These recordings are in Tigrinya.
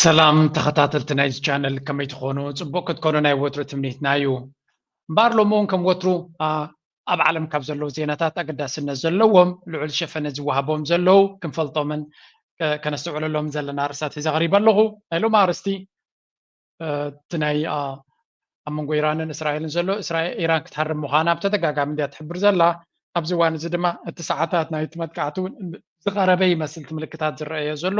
ሰላም ተኸታተልቲ ናይዚ ቻነል፣ ከመይ ትኾኑ? ጽቡቕ ክትኮኑ ናይ ወትሩ ትምኒትና እዩ። እምበኣር ሎሚ እውን ከም ወትሩ ኣብ ዓለም ካብ ዘለዉ ዜናታት ኣገዳስነት ዘለዎም ልዑል ሸፈነ ዝወሃቦም ዘለዉ ክንፈልጦምን ከነስተውዕለሎም ዘለና ርእስታት ሒዘ ቀሪበ ኣለኹ። ናይ ሎሚ ኣርእስቲ እቲ ናይ ኣብ መንጎ ኢራንን እስራኤልን ዘሎ፣ ኢራን ክትሃርም ምዃና ብተደጋጋሚ እንድያ ትሕብር ዘላ። ኣብዚ እዋን እዚ ድማ እቲ ሰዓታት ናይቲ መጥቃዕቲ እውን ዝቐረበ ይመስል፣ እቲ ምልክታት ዝረኣዮ ዘሎ።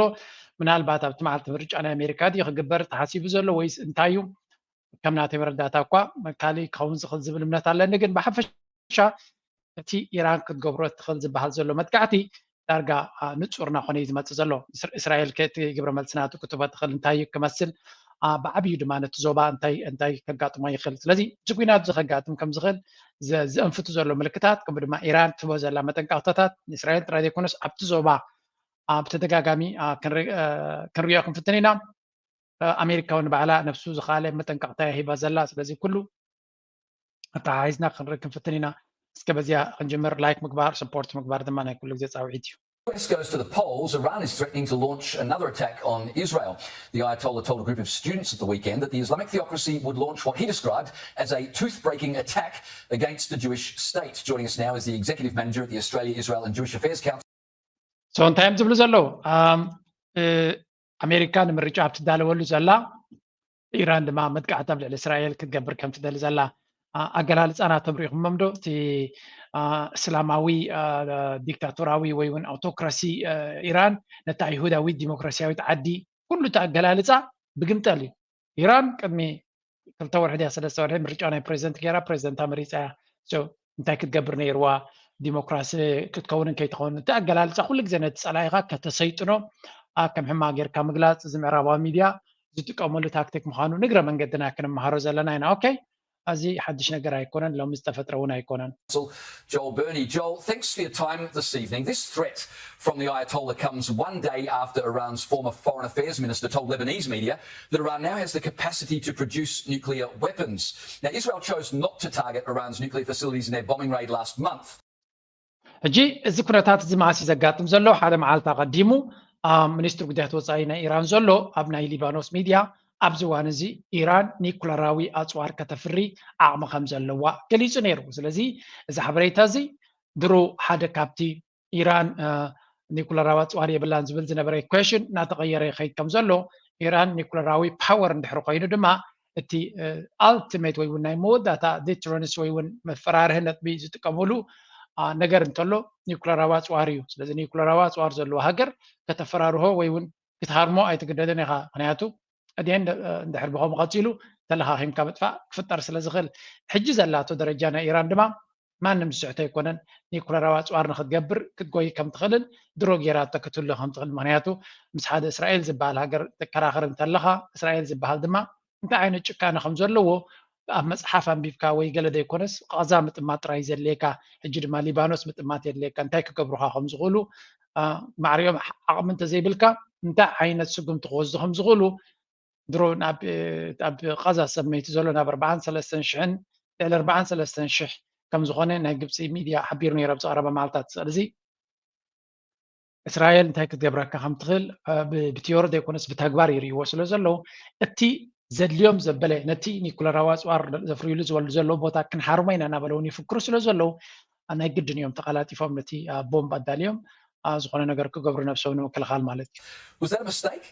ምናልባት ኣብቲ መዓልቲ ምርጫ ናይ ኣሜሪካ ድዩ ክግበር ተሓሲቡ ዘሎ ወይስ እንታይ እዩ? ከም ናተይ መረዳእታ እኳ ካልእ ክኸውን ዝኽእል ዝብል እምነት ኣለኒ፣ ግን ብሓፈሻ እቲ ኢራን ክትገብሮ እትኽእል ዝበሃል ዘሎ መጥቃዕቲ ዳርጋ ንጹር እናኾነ እዩ ዝመጽእ ዘሎ። እስራኤል ከ እቲ ግብረ መልሲ ናቱ ክትህቦ ትኽእል እንታይ እዩ ክመስል፣ ብዓብዩ ድማ ነቲ ዞባ እንታይ እንታይ ከጋጥሞ ይኽእል። ስለዚ እዚ ኲናት እዚ ከጋጥም ከም ዝኽእል ዘእንፍቱ ዘሎ ምልክታት፣ ከምኡ ድማ ኢራን ትህቦ ዘላ መጠንቀቕታታት ንእስራኤል ጥራይ ዘይኮነስ ኣብቲ ዞባ ብተደጋጋሚ ክንሪኦ ክንፍትን ኢና። ኣሜሪካ እውን ባዕላ ነብሱ ዝኸኣለ መጠንቀቕታ እያ ሂባ ዘላ። ስለዚ ኩሉ ኣተሓሒዝና ክንርኢ ክንፍትን ኢና። እስከ በዚኣ ክንጅምር፣ ላይክ ምግባር፣ ሰፖርት ምግባር ድማ ናይ ኩሉ ግዜ ጻውዒት እዩ። West goes to the polls, Iran is threatening to launch another attack on Israel. The Ayatollah told a group of students at the weekend that the Islamic theocracy would launch what he described as a tooth-breaking attack against the Jewish state. Joining us now is the executive manager at the Australia, Israel and Jewish Affairs Council. So እንታይ እዮም ዝብሉ ዘለዉ? ኣሜሪካ ንምርጫ ኣብ ትዳለወሉ ዘላ፣ ኢራን ድማ መጥቃዕቲ ኣብ ልዕሊ እስራኤል ክትገብር ከም ትደሊ ዘላ ኣገላልፃ ናቶም ሪኢኹሞም ዶ? እቲ እስላማዊ ዲክታቶራዊ ወይ እውን ኣውቶክራሲ ኢራን ነታ ይሁዳዊት ዲሞክራሲያዊት ዓዲ ኩሉ እቲ ኣገላልፃ ብግምጠል እዩ። ኢራን ቅድሚ ክልተ ወርሒ ድያ ሰለስተ ወርሒ ምርጫ ናይ ፕሬዚደንት ገይራ ፕሬዚደንታ መሪፃ እያ። እንታይ ክትገብር ነይርዋ? ዲሞክራሲ ክትከውንን ከይትኸውን እቲ ኣገላልፃ ኩሉ ግዜ ነቲ ፀላኢኻ ከተሰይጥኖ ከም ሕማቕ ጌርካ ምግላፅ፣ እዚ ምዕራባዊ ሚድያ ዝጥቀመሉ ታክቲክ ምዃኑ ንግረ መንገድና ክንመሃሮ ዘለና ኢና። ኦኬ፣ እዚ ሓድሽ ነገር ኣይኮነን፣ ሎሚ ዝተፈጥረ እውን ኣይኮነን። Joel Birney. Joel, thanks for your time this evening. This threat from the Ayatollah comes one day after Iran's former foreign affairs minister told Lebanese media that Iran now has the capacity to produce nuclear weapons. Now, Israel chose not to target Iran's nuclear facilities in their bombing raid last month. ሕጂ እዚ ኩነታት እዚ መዓስ እዩ ዘጋጥም ዘሎ? ሓደ መዓልቲ ኣቐዲሙ ኣብ ሚኒስትሪ ጉዳያት ወፃኢ ናይ ኢራን ዘሎ ኣብ ናይ ሊባኖስ ሚድያ ኣብዚ እዋን እዚ ኢራን ኒኩለራዊ ኣፅዋር ከተፍሪ ዓቕሚ ከም ዘለዋ ገሊፁ ነይሩ። ስለዚ እዚ ሓበሬታ እዚ ድሮ ሓደ ካብቲ ኢራን ኒኩለራዊ ኣፅዋር የብላን ዝብል ዝነበረ ኢኩዌሽን እናተቐየረ ይኸይድ ከም ዘሎ፣ ኢራን ኒኩለራዊ ፓወር እንድሕሪ ኮይኑ ድማ እቲ ኣልቲሜት ወይ እውን ናይ መወዳእታ ዲትረንስ ወይ እውን መፈራርሒ ነጥቢ ዝጥቀምሉ ነገር እንተሎ ኒኩለራዊ ኣፅዋር እዩ። ስለዚ ኒኩለራዊ ኣፅዋር ዘለዎ ሃገር ከተፈራርሆ ወይ እውን ክትሃርሞ ኣይትግደድን ኢኻ። ምክንያቱ ኣድየን እንድሕር ብኸምኡ ቀፂሉ ተለኻኺምካ ምጥፋእ ክፍጠር ስለ ዝኽእል። ሕጂ ዘላቶ ደረጃ ናይ ኢራን ድማ ማንም ዝስሕቶ ኣይኮነን። ኒኩለራዊ ኣፅዋር ንክትገብር ክትጎይ ከም ትኽእልን ድሮ ጌራቶ ክትህሉ ከም ትኽእል። ምክንያቱ ምስ ሓደ እስራኤል ዝበሃል ሃገር ትከራኸር እንተለኻ እስራኤል ዝበሃል ድማ እንታይ ዓይነት ጭካነ ከም ዘለዎ ኣብ መፅሓፍ ኣንቢብካ ወይ ገለ ዘይኮነስ ቃዛ ምጥማት ጥራይ ዘድልየካ። ሕጂ ድማ ሊባኖስ ምጥማት የድልየካ። እንታይ ክገብሩኻ ከም ዝኽእሉ ማዕሪኦም ዓቕሚ እንተዘይብልካ እንታይ ዓይነት ስጉምቲ ክወስዱ ከም ዝኽእሉ ድሮ ኣብ ቃዛ ሰመይቲ ዘሎ ናብ ኣርባዓን ሰለስተን ሽሕን ልዕሊ ኣርባዓን ሰለስተን ሽሕ ከም ዝኾነ ናይ ግብፂ ሚድያ ሓቢሩ ነይሩ ኣብዚ ቀረባ መዓልታት። ስለዚ እስራኤል እንታይ ክትገብረካ ከም ትኽእል ብቲዮሪ ዘይኮነስ ብተግባር ይርእይዎ ስለ ዘለዉ እቲ ዘድልዮም ዘበለ ነቲ ኒኩለራዊ ኣፅዋር ዘፍርዩሉ ዝበሉ ዘለዉ ቦታ ክንሃርሞ ኢና እናበለ እውን ይፍክሩ ስለ ዘለዉ ናይ ግድን እዮም ተቐላጢፎም ነቲ ቦምብ ኣዳልዮም ዝኾነ ነገር ክገብሩ ነብሶም ንምክልኻል ማለት እዩ። Was that a mistake?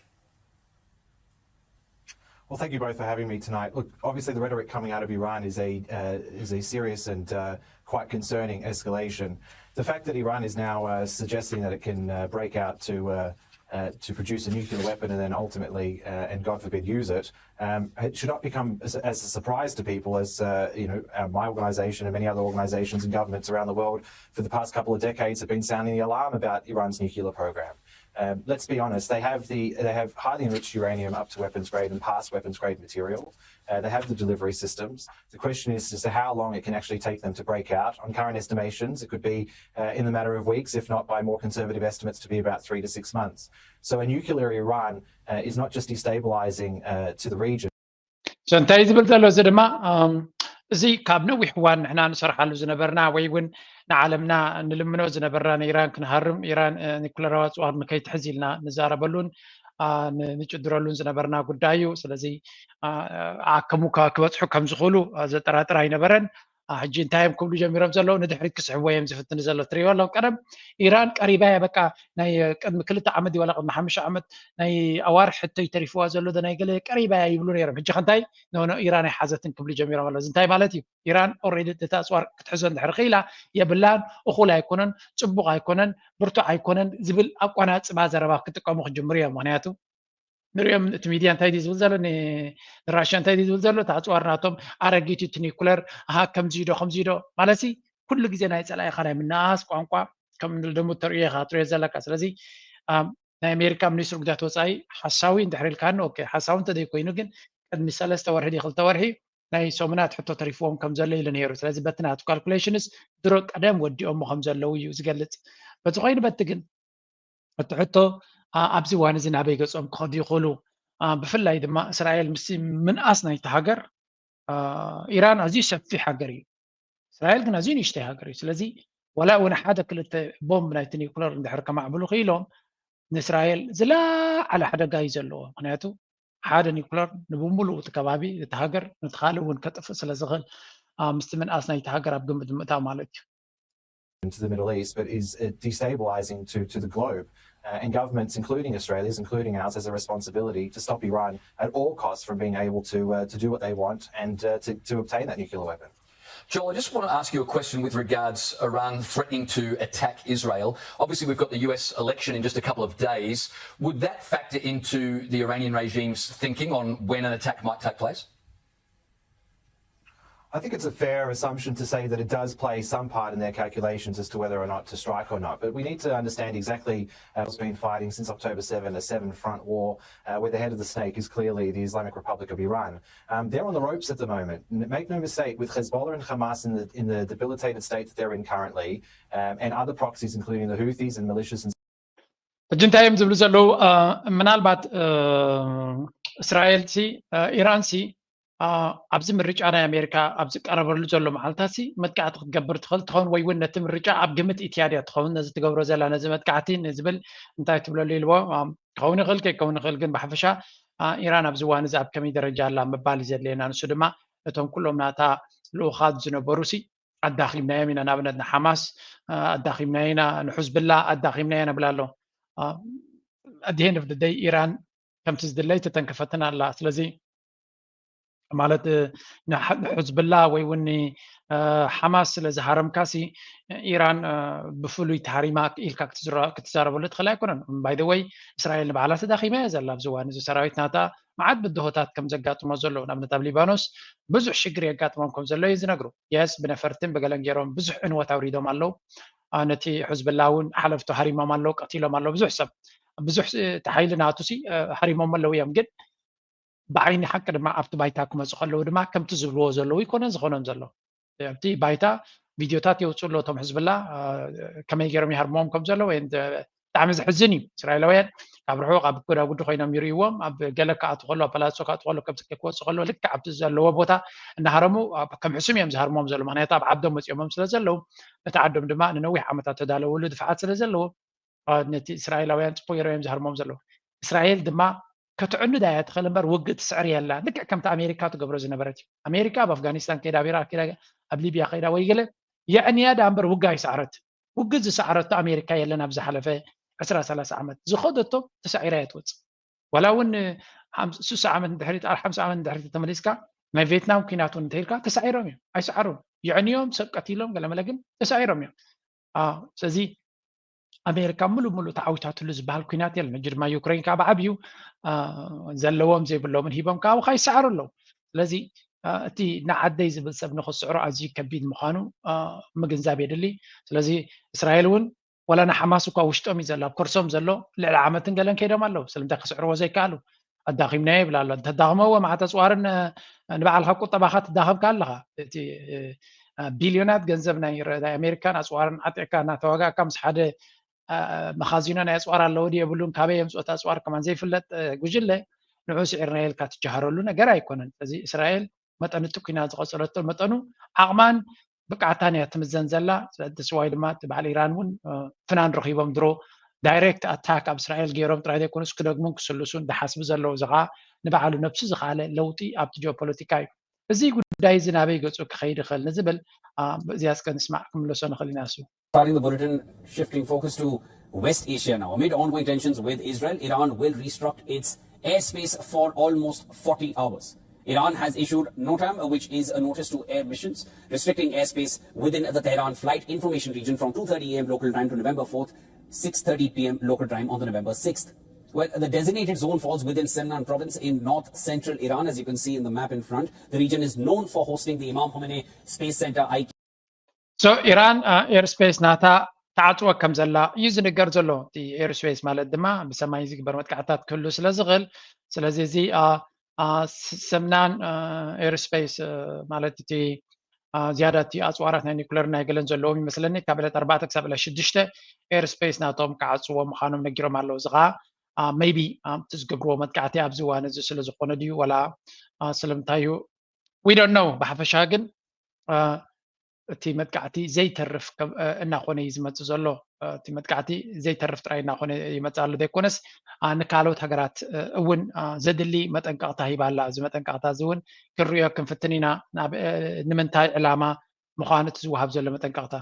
Well, thank you both for having me tonight. Look, obviously the rhetoric coming out of Iran is a uh, is a serious and uh, quite concerning escalation. The fact that Iran is now uh, suggesting that it can uh, break out to uh, uh, to produce a nuclear weapon and then ultimately uh, and God forbid use it, um, it should not become as, as a surprise to people as uh, you know uh, my organisation and many other organisations and governments around the world for the past couple of decades have been sounding the alarm about Iran's nuclear program. Um, let's be honest, they have the they have highly enriched uranium up to weapons grade and past weapons grade material. Uh, they have the delivery systems. The question is as to how long it can actually take them to break out. On current estimations, it could be uh, in the matter of weeks, if not by more conservative estimates, to be about three to six months. So a nuclear Iran uh, is not just destabilizing uh, to the region. So እንታይ ዝብል ዘሎ እዚ ድማ እዚ ካብ ነዊሕ እዋን ንሕና ንሰርሓሉ ዝነበርና ወይ እውን ንዓለምና ንልምኖ ዝነበርና ንኢራን ክንሃርም ኢራን ኒኩለራዊ ኣፅዋር ንከይትሕዝ ኢልና ንዛረበሉን ንጭድረሉን ዝነበርና ጉዳይ እዩ። ስለዚ ኣከሙ ክበፅሑ ከም ዝኽእሉ ዘጠራጥር ኣይነበረን። ሕጂ እንታይ እዮም ክብሉ ጀሚሮም ዘለዉ? ንድሕሪት ክስሕቡ እዮም ዝፍትኑ ዘለዉ። ትሪእዎ ኣለኹም። ቀደም ኢራን ቀሪባ እያ፣ በቃ ናይ ቅድሚ ክልተ ዓመት ዋላ ቅድሚ ሓሙሽተ ዓመት ናይ ኣዋርሕ ሕቶ ይተሪፍዋ ዘሎ ናይ ገለ ቀሪባ እያ ይብሉ ነይሮም። ሕጂ ከንታይ ኖ ኢራን ኣይሓዘትን ክብሉ ጀሚሮም ኣለዉ። እዚ እንታይ ማለት እዩ? ኢራን ኦሬዲ እቲ ኣፅዋር ክትሕዞ እንድሕር ክኢላ የብላን፣ እኹል ኣይኮነን፣ ፅቡቕ ኣይኮነን፣ ብርቱዕ ኣይኮነን ዝብል ኣቋናፅባ ዘረባ ክጥቀሙ ክጅምሩ እዮም። ምክንያቱ ንሪኦም እቲ ሚድያ እንታይ ድዩ ዝብል ዘሎ፣ ንራሽያ እንታይ ድዩ ዝብል ዘሎ፣ እቲ ኣፅዋር ናቶም ኣረጊት እቲ ኒኩለር፣ ኣሃ ከምዚ ዶ ከምዚ ዶ ማለት ኩሉ ግዜ ናይ ፀላኢኻ ናይ ምንኣስ ቋንቋ ከም ንልደሙ ተርእዮ ኢኻ ትሪኦ ዘለካ። ስለዚ ናይ ኣሜሪካ ሚኒስትሪ ጉዳያት ወፃኢ ሓሳዊ እንድሕር ኢልካኒ ኦኬ፣ ሓሳዊ እንተዘይኮይኑ ግን ቅድሚ ሰለስተ ወርሒ ድዩ ክልተ ወርሒ ናይ ሰሙናት ሕቶ ተሪፍዎም ከም ዘሎ ኢሉ ነይሩ። ስለዚ በቲ ናቱ ካልኩሌሽንስ ድሮ ቀደም ወዲኦሞ ከም ዘለዉ እዩ ዝገልፅ። በቲ ኮይኑ በቲ ግን እቲ ሕቶ ኣብዚ እዋን እዚ ናበይ ገፆም ክኸዱ ይኽእሉ? ብፍላይ ድማ እስራኤል ምስ ምንኣስ ናይቲ ሃገር፣ ኢራን ኣዝዩ ሰፊሕ ሃገር እዩ። እስራኤል ግን ኣዝዩ ንእሽተይ ሃገር እዩ። ስለዚ ወላ እውን ሓደ ክልተ ቦምብ ናይቲ ኒኩለር እንድሕር ከማዕብሉ ክኢሎም ንእስራኤል ዝለዓለ ሓደጋ እዩ ዘለዎ። ምክንያቱ ሓደ ኒኩለር ንብሙሉኡ እቲ ከባቢ እቲ ሃገር ነቲ ካልእ እውን ከጥፍእ ስለ ዝኽእል ምስቲ ምንኣስ ናይቲ ሃገር ኣብ ግምት ምእታው ማለት እዩ። to the Middle East, but is uh, destabilizing to, to the globe. Uh, and governments, including Australia's, including ours, has a responsibility to stop Iran at all costs from being able to uh, to do what they want and uh, to, to obtain that nuclear weapon. Joel, I just want to ask you a question with regards Iran threatening to attack Israel. Obviously, we've got the U S election in just a couple of days. Would that factor into the Iranian regime's thinking on when an attack might take place? I think it's a fair assumption to say that it does play some part in their calculations as to whether or not to strike or not. But we need to understand exactly uh, what's been fighting since October seven, a seven front war, uh, where the head of the snake is clearly the Islamic Republic of Iran. Um, they're on the ropes at the moment. Make no mistake, with Hezbollah and Hamas in the, in the debilitated state that they're in currently, um, and other proxies, including the Houthis and militias and ሕጂ እንታይ እዮም ዝብሉ ዘለዉ? ምናልባት እስራኤል ሲ ኢራን ሲ ኣብዚ ምርጫ ናይ ኣሜሪካ ኣብ ዝቀረበሉ ዘሎ መዓልታት ሲ መጥቃዕቲ ክትገብር ትኽእል ትኸውን ወይ እውን ነቲ ምርጫ ኣብ ግምት ኢትያ ድያ ትኸውን ነዚ ትገብሮ ዘላ ነዚ መጥቃዕቲ ንዝብል እንታይ ትብለሉ ኢልዎ። ክኸውን ይኽእል ከይከውን ይኽእል ግን ብሓፈሻ ኢራን ኣብዚ እዋን እዚ ኣብ ከመይ ደረጃ ኣላ ምባል እዩ ዘድልየና። ንሱ ድማ እቶም ኩሎም ናታ ልኡኻት ዝነበሩ ሲ ኣዳኺምናዮም ኢና። ንኣብነት ንሓማስ ኣዳኺምናዮ ኢና፣ ንሑዝብላ ኣዳኺምናዮ ነብላ ኣሎ። ኣድሄን ኦፍ ደይ ኢራን ከምቲ ዝድለይ ተተንከፈትን ኣላ። ስለዚ ማለት ንሕዝብላ ወይ እውን ሓማስ ስለ ዝሃረምካሲ ኢራን ብፍሉይ ተሃሪማ ኢልካ ክትዛረበሉ ትኽእል ኣይኮነን። ባይደወይ እስራኤል ንባዕላ ተዳኺማ እያ ዘላ ኣብዚ እዋን እዚ ሰራዊት ናታ መዓት ብድሆታት ከም ዘጋጥሞ ዘሎ ንኣብነት ኣብ ሊባኖስ ብዙሕ ሽግር የጋጥሞም ከም ዘሎ እዩ ዝነግሩ። የስ ብነፈርትን ብገለን ገይሮም ብዙሕ ዕንወት ኣውሪዶም ኣለዉ። ነቲ ሕዝብላ እውን ሓለፍቱ ሃሪሞም ኣለዉ፣ ቀቲሎም ኣለዉ። ብዙሕ ሰብ ብዙሕ እቲ ሓይሊ ናቱ ሲ ሃሪሞም ኣለዉ እዮም። ግን ብዓይኒ ሓቂ ድማ ኣብቲ ባይታ ክመፁ ከለዉ ድማ ከምቲ ዝብልዎ ዘለዉ ይኮነን ዝኾኖም ዘሎ ኣብቲ ባይታ ቪድዮታት የውፅኡ ኣለዉ እቶም ሕዝብላ ከመይ ገይሮም ይሃርሞም ከም ዘሎ ወይ ብጣዕሚ ዘሕዝን እዩ። እስራኤላውያን ካብ ርሑቕ ኣብ ጎዳጉዲ ኮይኖም ይርእይዎም። ኣብ ገለ ክኣቱ ከሎ ኣብ ፓላሶ ክኣቱ ከሎ ከምዚ ክወፅእ ከሎ ልክዕ ኣብቲ ዘለዎ ቦታ እናሃረሙ ከም ሕሱም እዮም ዝሃርሞም ዘሎ። ምክንያቱ ኣብ ዓዶም መፂኦሞም ስለ ዘለዉ ነቲ ዓዶም ድማ ንነዊሕ ዓመታት ተዳለውሉ ድፍዓት ስለ ዘለዎ ነቲ እስራኤላውያን ፅቡቅ ገይሮም እዮም ዝሃርሞም ዘለዉ። እስራኤል ድማ ከተዕንዳ እያ ትኽእል እምበር ውግእ ትስዕር የላ። ልክዕ ከምቲ ኣሜሪካ ትገብሮ ዝነበረት እዩ። ኣሜሪካ ኣብ ኣፍጋኒስታን ከይዳ ኣብ ኢራቅ ከይዳ ኣብ ሊብያ ከይዳ ወይ ገለ የዕንያ ዳ እምበር ውግእ ኣይሰዕረት። ውግእ ዝሰዕረቶ ኣሜሪካ የለን ኣብ ዝሓለፈ ዕስራ ሰላሳ ዓመት ዝኸደቶ ተሳዒራ እያ ትወፅእ። ዋላ እውን ስሳ ዓመት ንድሕሪት ሓምሳ ዓመት ንድሕሪት ተመሊስካ ናይ ቬትናም ኩናት እውን እንተኢልካ ተሳዒሮም እዮም ኣይሰዓሩን። የዕንዮም ሰብ ቀቲሎም ገለመለ ግን ተሳዒሮም እዮም። ስለዚ ኣሜሪካ ሙሉእ ሙሉእ ተዓዊታትሉ ዝበሃል ኩናት የለን። ሕጂ ድማ ዩክሬን ከዓ ብዓብዩ ዘለዎም ዘይብሎምን ሂቦም ከዓ ኣብኡ ከዓ ይሰዓሩ ኣለዉ። ስለዚ እቲ ንዓደይ ዝብል ሰብ ንክስዕሮ ኣዝዩ ከቢድ ምዃኑ ምግንዛብ የድሊ። ስለዚ እስራኤል እውን ዋላ ንሓማስ እኳ ውሽጦም እዩ ዘሎ ኣብ ከርሶም ዘሎ ልዕሊ ዓመትን ገለን ከይዶም ኣለዉ። ስለምንታይ ክስዕርዎ ዘይከኣሉ? ኣዳኺምናዮ ይብላ ኣሎ። እንተዳኽመዎ መዓት ኣፅዋርን ንባዕልካ ቁጠባካ ትዳኸብካ ኣለካ። እቲ ቢልዮናት ገንዘብ ናይ ኣሜሪካን ኣፅዋርን ዓጢቕካ እናተዋጋእካ ምስ ሓደ መኻዚኖ ናይ ኣፅዋር ኣለዎ ድዩ የብሉን ካበይ የምፅኦት ኣፅዋር ከማን ዘይፍለጥ ጉጅለ ንዑ ስዒርና ኢልካ ትጀሃረሉ ነገር ኣይኮነን። ስለዚ እስራኤል መጠን እቲ ኩናት ዝቐፀለቶ መጠኑ ዓቕማን ብቅዓታን እያ ትምዘን ዘላ። ስለዚ ተስዋይ ድማ እቲ በዓል ኢራን እውን ፍናን ረኺቦም ድሮ ዳይሬክት ኣታክ ኣብ እስራኤል ገይሮም ጥራይ ዘይኮኑስ ክደግሙን ክስልሱን ዝሓስቡ ዘለዉ፣ እዚ ከዓ ንባዕሉ ነብሱ ዝኸኣለ ለውጢ ኣብቲ ጂኦፖለቲካ እዩ። እዚ ጉዳይ እዚ ናበይ ገፁ ክኸይድ ይኽእል ንዝብል እዚኣ እስከ ንስማዕ ክምለሶ ንኽእል ኢና። እሱ Starting the bulletin, shifting focus to West Asia now. Amid ongoing tensions with Israel, Iran will restrict its airspace for almost forty hours. Iran has issued NOTAM, which is a notice to air missions restricting airspace within the Tehran flight information region from two thirty a m local time to November fourth, six thirty p m local time on the November sixth. Well, the designated zone falls within Semnan province in north central Iran, as you can see in the map in front. The region is known for hosting the Imam Khomeini Space Center I K. So ኢራን ኤርስፔስ ናታ ተዓፅወ ከም ዘላ እዩ ዝንገር ዘሎ። እቲ ኤርስፔስ ማለት ድማ ብሰማይ ዝግበር መጥቃዕታት ክህሉ ስለ ዝኽእል፣ ስለዚ እዚ ሰምናን ኤርስፔስ ማለት እቲ ዝያዳ እቲ ኣፅዋራት ናይ ኒኩለር ናይ ገለን ዘለዎም ይመስለኒ ካብ ዕለት ኣርባዕተ ክሳብ ዕለት ሽዱሽተ ኤርስፔስ ናቶም ክዓፅዎ ምዃኖም ነጊሮም ኣለዉ። እዚ ከዓ maybe እቲ ዝገብርዎ መጥቃዕቲ ኣብዚ እዋን እዚ ስለ ዝኾነ ድዩ ወላ ስለምንታይ እዩ we don't know። ብሓፈሻ ግን እቲ መጥቃዕቲ ዘይተርፍ እናኾነ እዩ ዝመፅእ ዘሎ። እቲ መጥቃዕቲ ዘይተርፍ ጥራይ እናኾነ ይመፅእ ኣሎ ዘይኮነስ ንካልኦት ሃገራት እውን ዘድሊ መጠንቀቕታ ሂባ ኣላ። እዚ መጠንቀቕታ እዚ እውን ክንሪኦ ክንፍትን ኢና። ንምንታይ ዕላማ ምዃኑ እቲ ዝወሃብ ዘሎ መጠንቀቕታ።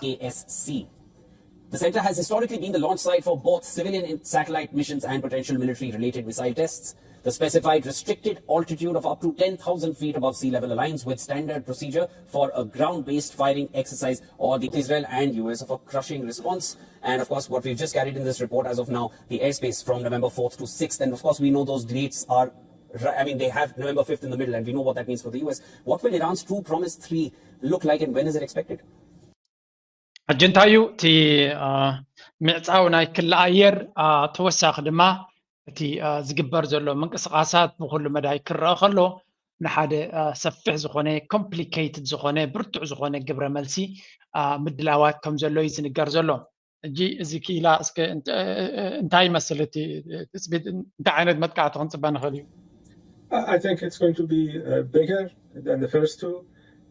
The center has historically been the launch site for both civilian satellite missions and potential military related missile tests. The specified restricted altitude of up to ten thousand feet above sea level aligns with standard procedure for a ground based firing exercise or the Israel and U S of a crushing response. And of course, what we've just carried in this report as of now, the airspace from November fourth to sixth. And of course, we know those dates are, I mean, they have November fifth in the middle, and we know what that means for the U S. What will Iran's true Promise three look like, and when is it expected? ሕጂ እንታይ እዩ እቲ ምዕፃው ናይ ክሊ ኣየር? ተወሳኺ ድማ እቲ ዝግበር ዘሎ ምንቅስቃሳት ብኩሉ መዳይ ክረአ ከሎ ንሓደ ሰፊሕ ዝኾነ ኮምፕሊኬትድ ዝኾነ ብርቱዕ ዝኾነ ግብረ መልሲ ምድላዋት ከም ዘሎ እዩ ዝንገር ዘሎ። ሕጂ እዚ ክኢላ እስከ እንታይ ይመስል እቲ ትፅቢት? እንታይ ዓይነት መጥቃዕቲ ክንፅበ ንኽእል እዩ? I think it's going to be uh, bigger than the first two.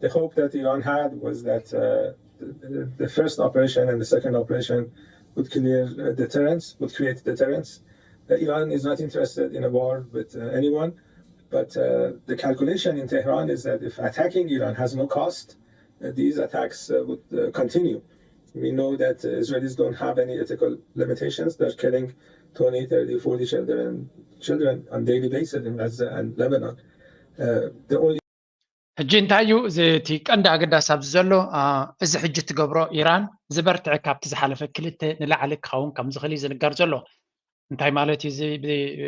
The hope that Iran had was that uh, the, the first operation and the second operation would clear uh, deterrence, would create deterrence. Uh, Iran is not interested in a war with uh, anyone, but uh, the calculation in Tehran is that if attacking Iran has no cost, uh, these attacks uh, would uh, continue. We know that uh, Israelis don't have any ethical limitations. They're killing twenty, thirty, forty children, children on daily basis in Gaza and Lebanon. Uh, the only ሕጂ እንታይ እዩ እዚ እቲ ቀንዲ ኣገዳሲ ኣብዚ ዘሎ? እዚ ሕጂ ትገብሮ ኢራን ዝበርትዐ ካብቲ ዝሓለፈ ክልተ ንላዕሊ ክኸውን ከም ዝኽእል እዩ ዝንገር ዘሎ። እንታይ ማለት እዩ? እዚ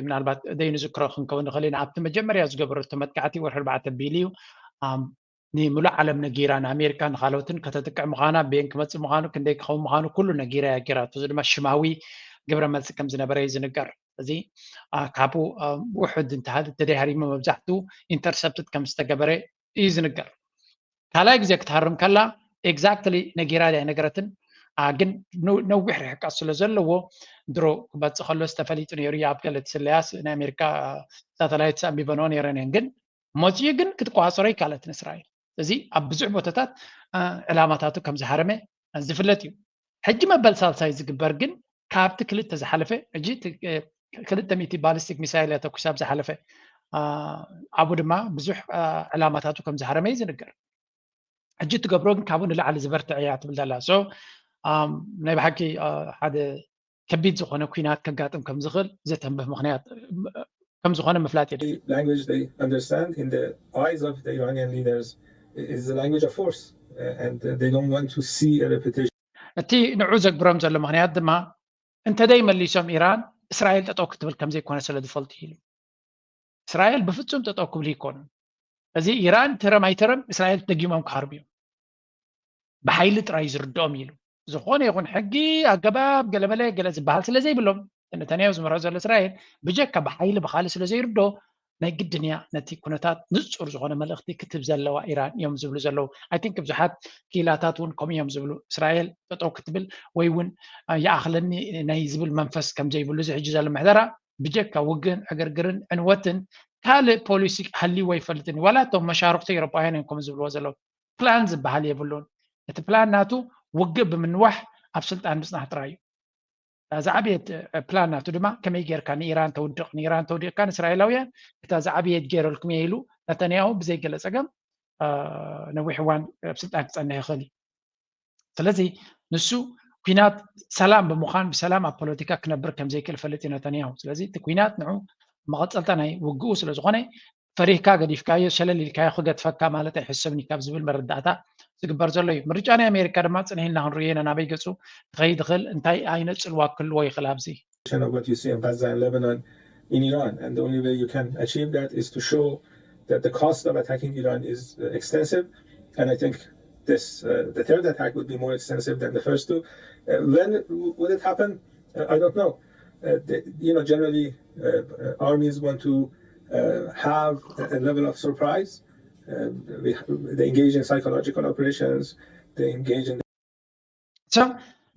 ምናልባት ዘይንዝክሮ ክንከውን ንኽእል ኢና። ኣብቲ መጀመርያ ዝገበረቶ መጥቃዕቲ ወርሒ ኣርባዕተ ቢሉ እዩ ንምሉእ ዓለም ነጊራ ንኣሜሪካ ንካልኦትን ከተጥቅዕ ምዃና ብየን ክመፅእ ምዃኑ ክንደይ ክኸውን ምዃኑ ኩሉ ነጊራ እያ ጌራቶ። እዚ ድማ ሽማዊ ግብረ መልሲ ከም ዝነበረ እዩ ዝንገር። እዚ ካብኡ ውሕድ እንተሃ ተደይሃሪሞ መብዛሕትኡ ኢንተርሰፕትድ ከም ዝተገበረ እዩ ዝንገር። ካልኣይ ግዜ ክትሃርም ከላ ኤግዛክትሊ ነጊራ ድያ ኣይነገረትን፣ ግን ነዊሕ ርሕቀት ስለ ዘለዎ ድሮ ክመፅእ ከሎስ ተፈሊጡ ነይሩ እዩ። ኣብ ገለ እቲ ስለያስ ናይ ኣሜሪካ ሳተላይትስ ኣንቢበንኦ ነይረን እየን፣ ግን መፅኡ ግን ክትቆፃፀሮ ኣይከኣለትን እስራኤል። እዚ ኣብ ብዙሕ ቦታታት ዕላማታቱ ከም ዝሃረመ ዝፍለጥ እዩ። ሕጂ መበል ሳልሳይ ዝግበር ግን ካብቲ ክልተ ዝሓለፈ ሕጂ ክልተ ሚእቲ ባሊስቲክ ሚሳይል እያ ተኩሳ ኣብ ዝሓለፈ ኣብኡ ድማ ብዙሕ ዕላማታቱ ከም ዝሃረመ እዩ ዝንገር። ሕጂ ትገብሮ ግን ካብኡ ንላዕሊ ዝበርትዐ እያ ትብል ዘላ። ናይ ብሓቂ ሓደ ከቢድ ዝኾነ ኲናት ከጋጥም ከም ዝኽእል ዘተንብህ ምኽንያት ከም ዝኾነ ምፍላጥ የድሊ። Language they understand in the eyes of the Iranian leaders is the language of force, uh, and they don't want to see a repetition. እቲ ንዑ ዘግብሮም ዘሎ ምኽንያት ድማ እንተደይ መሊሶም ኢራን እስራኤል ጠጠው ክትብል ከም ዘይኮነ ስለ ዝፈልጡ ኢሉ። እስራኤል ብፍጹም ጠጠው ክብሉ ይኮኑ። እዚ ኢራን ትረም ኣይትረም እስራኤል ደጊሞም ክሃርቡ እዮም። ብሓይሊ ጥራይ ዝርድኦም ኢሉ። ዝኾነ ይኹን ሕጊ ኣገባብ ገለመለ ገለ ዝበሃል ስለ ዘይብሎም ነተንያሁ ዝመርሖ ዘሎ እስራኤል ብጀካ ብሓይሊ ብኻልእ ስለ ዘይርዶ ናይ ግድን እያ ነቲ ኩነታት ንጹር ዝኾነ መልእኽቲ ክትብ ዘለዋ ኢራን እዮም ዝብሉ ዘለዉ። I think ብዙሓት ክኢላታት እውን ከምኡ እዮም ዝብሉ። እስራኤል ጠጠው ክትብል ወይ እውን ይኣኽለኒ ናይ ዝብል መንፈስ ከም ዘይብሉ እዚ ሕጂ ዘሎ ምሕደራ ብጀካ ውግእን ዕግርግርን ዕንወትን ካልእ ፖሊሲ ሃልይዎ ኣይፈልጥን እዩ። ዋላ እቶም መሻርኽቲ ኤውሮጳውያን እዮም ከምኡ ዝብልዎ ዘለዉ። ፕላን ዝበሃል የብሉን። እቲ ፕላን ናቱ ውግእ ብምንዋሕ ኣብ ስልጣን ምጽናሕ ጥራይ እዩ። ዝዓበየት ፕላን ናቱ ድማ ከመይ ጌርካ ንኢራን ተውድቕ፣ ንኢራን ተውዲቕካ ንእስራኤላውያን እታ ዝዓበየት ገይረልኩም እየ ኢሉ ነተንያሁ ብዘይገለ ጸገም ነዊሕ እዋን ኣብ ስልጣን ክጸንሕ ይኽእል እዩ። ስለዚ ንሱ ኲናት ሰላም ብምዃን ብሰላም ኣብ ፖለቲካ ክነብር ከም ዘይክእል ፈልጥ እዩ ነተንያሁ። ስለዚ እቲ ኲናት ንዑ መቐጸልታ ናይ ውግኡ ስለ ዝኾነ ፈሪህካ ገዲፍካዮ ሸለል ኢልካዮ ክገድፈካ ማለት ኣይሕሰብን እዩ ካብ ዝብል መረዳእታ ዝግበር ዘሎ እዩ። ምርጫ ናይ ኣሜሪካ ድማ ጽንሕ ኢልና ክንርእዮ ኢና ናበይ ገጹ ክኸይድ ይኽእል እንታይ ዓይነት ጽልዋ ክህልዎ ይኽእል ኣብዚ of what you see in Gaza and Lebanon in Iran. And the only way you can achieve that is to show that the cost of attacking Iran is uh, extensive. And I think this, uh, the third attack would be more extensive than the first two. Uh, when w- would it happen? Uh, I don't know. Uh, the, you know, generally, uh, uh, armies want to uh, have a a level of surprise. Uh, we, they engage in psychological operations. They engage in So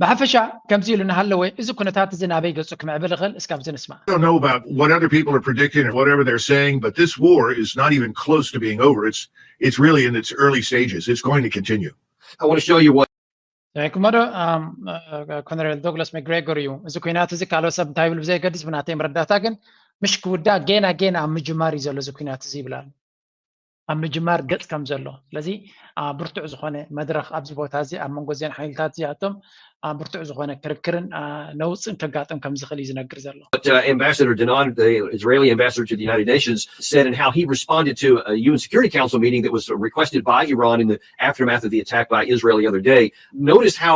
ብሓፈሻ ከምዚ ኢሉ እናሃለወ እዚ ኩነታት እዚ ናበይ ገጹ ክምዕብል ይኽእል እስካብዚ ንስማ I don't know about what other people are predicting or whatever they're saying, but this war is not even close to being over. It's it's really in its early stages. It's going to continue. I want to show you what ሰሚዕኩሞ ዶ ኮነሬል ዶግላስ መግሬጎር እዩ። እዚ ኩናት እዚ ካልኦት ሰብ እንታይ ይብል ብዘይገድስ ብናተይ መረዳእታ ግን ምሽ ክውዳእ ጌና ጌና ኣብ ምጅማር እዩ ዘሎ እዚ ኩናት እዚ ይብል ኣሎ። ኣብ ምጅማር ገጽ ከም ዘሎ ስለዚ ብርቱዕ ዝኾነ መድረኽ ኣብዚ ቦታ እዚ ኣብ መንጎ እዚን ሓይልታት እዚኣቶም ብርቱዕ ዝኾነ ክርክርን ነውፅን ከጋጥም ከም ዝኽእል እዩ ዝነግር ዘሎ። Ambassador Danon, the Israeli ambassador to the United Nations, said and how he responded to a U N Security Council meeting that was requested by Iran in the aftermath of the attack by Israel the other day. Notice how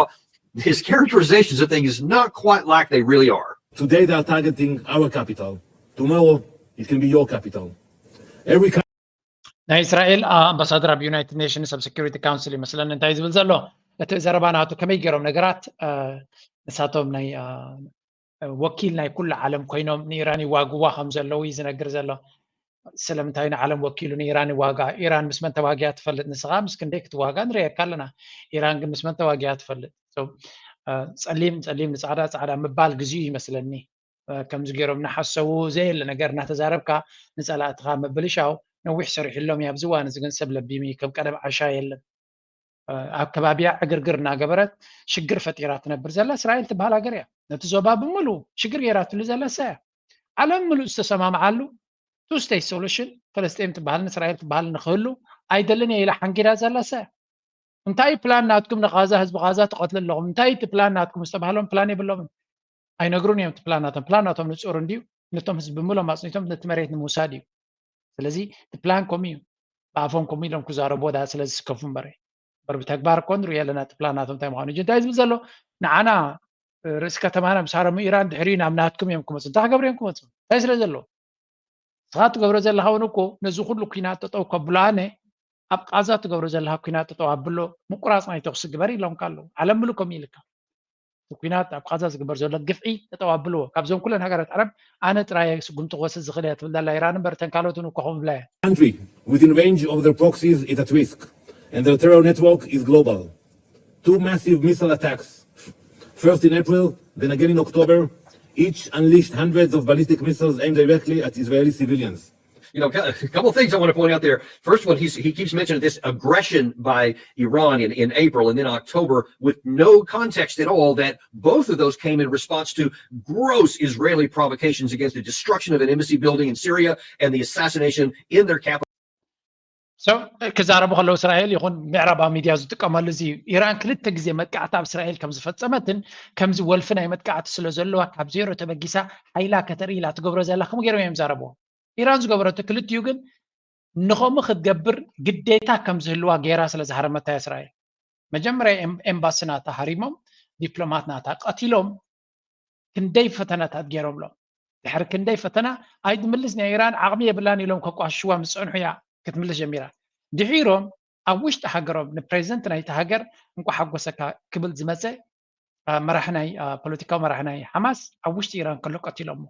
his characterizations of things is not quite like they really are. Today they are targeting our capital. Tomorrow it can be your capital. Every ናይ እስራኤል ኣምባሳደር ኣብ ዩናይትድ ኔሽንስ ኣብ ሴኩሪቲ ካውንስል ይመስለኒ እንታይ ዝብል ዘሎ እቲ ዘረባ ናቱ ከመይ ገይሮም ነገራት ንሳቶም ናይ ወኪል ናይ ኩሉ ዓለም ኮይኖም ንኢራን ይዋግዋ ከም ዘለዉ እዩ ዝነግር ዘሎ። ስለምንታይ ንዓለም ወኪሉ ንኢራን ይዋጋ? ኢራን ምስ መን ተዋጊኣ ትፈልጥ? ንስኻ ምስ ክንደይ ክትዋጋ ንርእየካ ኣለና። ኢራን ግን ምስ መን ተዋጊኣ ትፈልጥ? ጸሊም ጸሊም ንጻዕዳ ጻዕዳ ምባል ግዚኡ ይመስለኒ። ከምዚ ገይሮም እናሓሰቡ ዘየለ ነገር እናተዛረብካ ንጸላእትኻ ምብልሻው ነዊሕ ሰሪሕሎም እዩ። ኣብዚ እዋን እዚ ግን ሰብ ለቢሙ እዩ። ከም ቀደም ዓሻ የለን። ኣብ ከባቢያ ዕግርግር እናገበረት ሽግር ፈጢራ ትነብር ዘላ እስራኤል ትበሃል ሃገር እያ። ነቲ ዞባ ብምሉ ሽግር ገይራትሉ ዘላ እሳ እያ። ዓለም ምሉእ ዝተሰማምዓሉ two state solution ፈለስጤም ትበሃልን እስራኤል ትበሃል ንክህሉ ኣይደልን እየ ኢላ ሓንጊዳ ዘላ እሳ እያ። እንታይ ፕላን ናትኩም ንጋዛ ህዝቢ ጋዛ ትቐትሉ ኣለኹም እንታይ እቲ ፕላን ናትኩም ዝተባህሎም ፕላን የብሎምን። ኣይነግሩን እዮም እቲ ፕላን ናቶም። ፕላን ናቶም ንጹር እንድዩ ነቶም ህዝቢ ብምሎም ኣጽኒቶም ነቲ መሬት ንምውሳድ እዩ። ስለዚ እቲ ፕላን ከምኡ እዩ። ብኣፎም ከምኡ ኢሎም ክዛረቡ ወዳ ስለ ዝስከፉ እምበረ እምበር ብተግባር እኮ ንሪኦ ኣለና እቲ ፕላን ናቶም እንታይ ምዃኑ። ሕጂ እንታይ ዝብል ዘሎ ንዓና ርእሲ ከተማና ምስ ሃረሙ ኢራን ድሕሪኡ ናብ ናትኩም እዮም ክመፁ። እንታይ ክገብሩ እዮም ክመፁ? እንታይ ስለ ዘለዎ? ንስኻ ትገብሮ ዘለኻ እውን እኮ ነዚ ኩሉ ኩናት ጠጠው ከብሎ ኣነ ኣብ ቃዛ ትገብሮ ዘለኻ ኩናት ጠጠው ኣብሎ ምቁራፅ ናይ ተኩሲ ግበር ኢሎምካ ኣለዉ። ዓለም ምሉ ከምኡ ኢልካ እቲ ኩናት ኣብ ቃዛ ዝግበር ዘሎ ግፍዒ ጠጠው ኣብልዎ። ካብዞም ኩለን ሃገራት ዓረብ ኣነ ጥራይ ስጉምቲ ክወስድ ዝኽእል እየ ትብል ዘላ ኢራን እምበር እተን ካልኦት እውን እኮ ከምኡ ብላ እየን። country within range of their proxies is at risk and their terror network is global. Two massive missile attacks, first in April, then again in October, each unleashed hundreds of ballistic missiles aimed directly at Israeli civilians. You know, a couple of things I want to point out there. First one, he's, he keeps mentioning this aggression by Iran in, in April and then October with no context at all that both of those came in response to gross Israeli provocations against the destruction of an embassy building in Syria and the assassination in their capital. So ክዛረቡ ከለዉ እስራኤል ይኹን ምዕራባዊ ሚድያ ዝጥቀመሉ እዚ እዩ። ኢራን ክልተ ግዜ መጥቃዕቲ ኣብ እስራኤል ከም ዝፈጸመትን ከምዚ ወልፊ ናይ መጥቃዕቲ ስለ ዘለዋ ካብ ዜሮ ተበጊሳ ሓይላ ከተርኢ ኢላ ትገብሮ ዘላ ከምኡ ገይሮም እዮም ይዛረብዎ። ኢራን ዝገበረቶ ክልቲኡ ግን ንኸምኡ ክትገብር ግዴታ ከም ዝህልዋ ገይራ ስለ ዝሃረመታ እያ እስራኤል። መጀመርያ ኤምባሲ ናታ ሃሪሞም ዲፕሎማት ናታ ቀቲሎም ክንደይ ፈተናታት ገይሮምሎም። ድሕሪ ክንደይ ፈተና ኣይትምልስ ናይ ኢራን ዓቕሚ የብላን ኢሎም ከቋሽሽዋ ምስ ጸንሑ እያ ክትምልስ ጀሚራ። ድሒሮም ኣብ ውሽጢ ሃገሮም ንፕሬዚደንት ናይቲ ሃገር እንኳ ሓጎሰካ ክብል ዝመፀ መራሒ ናይ ፖለቲካዊ መራሒ ናይ ሓማስ ኣብ ውሽጢ ኢራን ከሎ ቀቲሎሞ።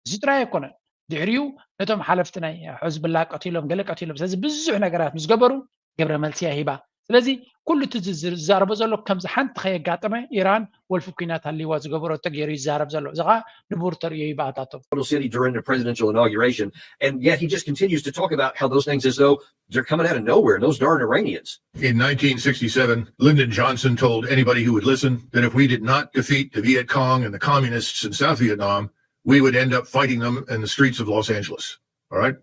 እዚ ጥራይ ኣይኮነን። ድሕሪኡ ነቶም ሓለፍቲ ናይ ሕዝብላ ቀቲሎም ገለ ቀቲሎም። ስለዚ ብዙሕ ነገራት ምስ ገበሩ ግብረ መልሲ እያ ሂባ። ስለዚ ኩሉ እቲ ዝዛረቦ ዘሎ ከምዚ ሓንቲ ከየጋጠመ ኢራን ወልፊ ኩናት ሃልይዋ ዝገበረቶ ገይሩ ይዛረብ ዘሎ። እዚ ከዓ ንቡር ተርእዮ እዩ ብኣታቶም። City during the presidential inauguration, and yet he just continues to talk about how those things as though they're coming out of nowhere. Those darn Iranians. In nineteen sixty-seven, Lyndon Johnson told anybody who would listen that if we did not defeat the Viet Cong and the communists in South Vietnam, we would end up fighting them in the streets of Los Angeles. All right.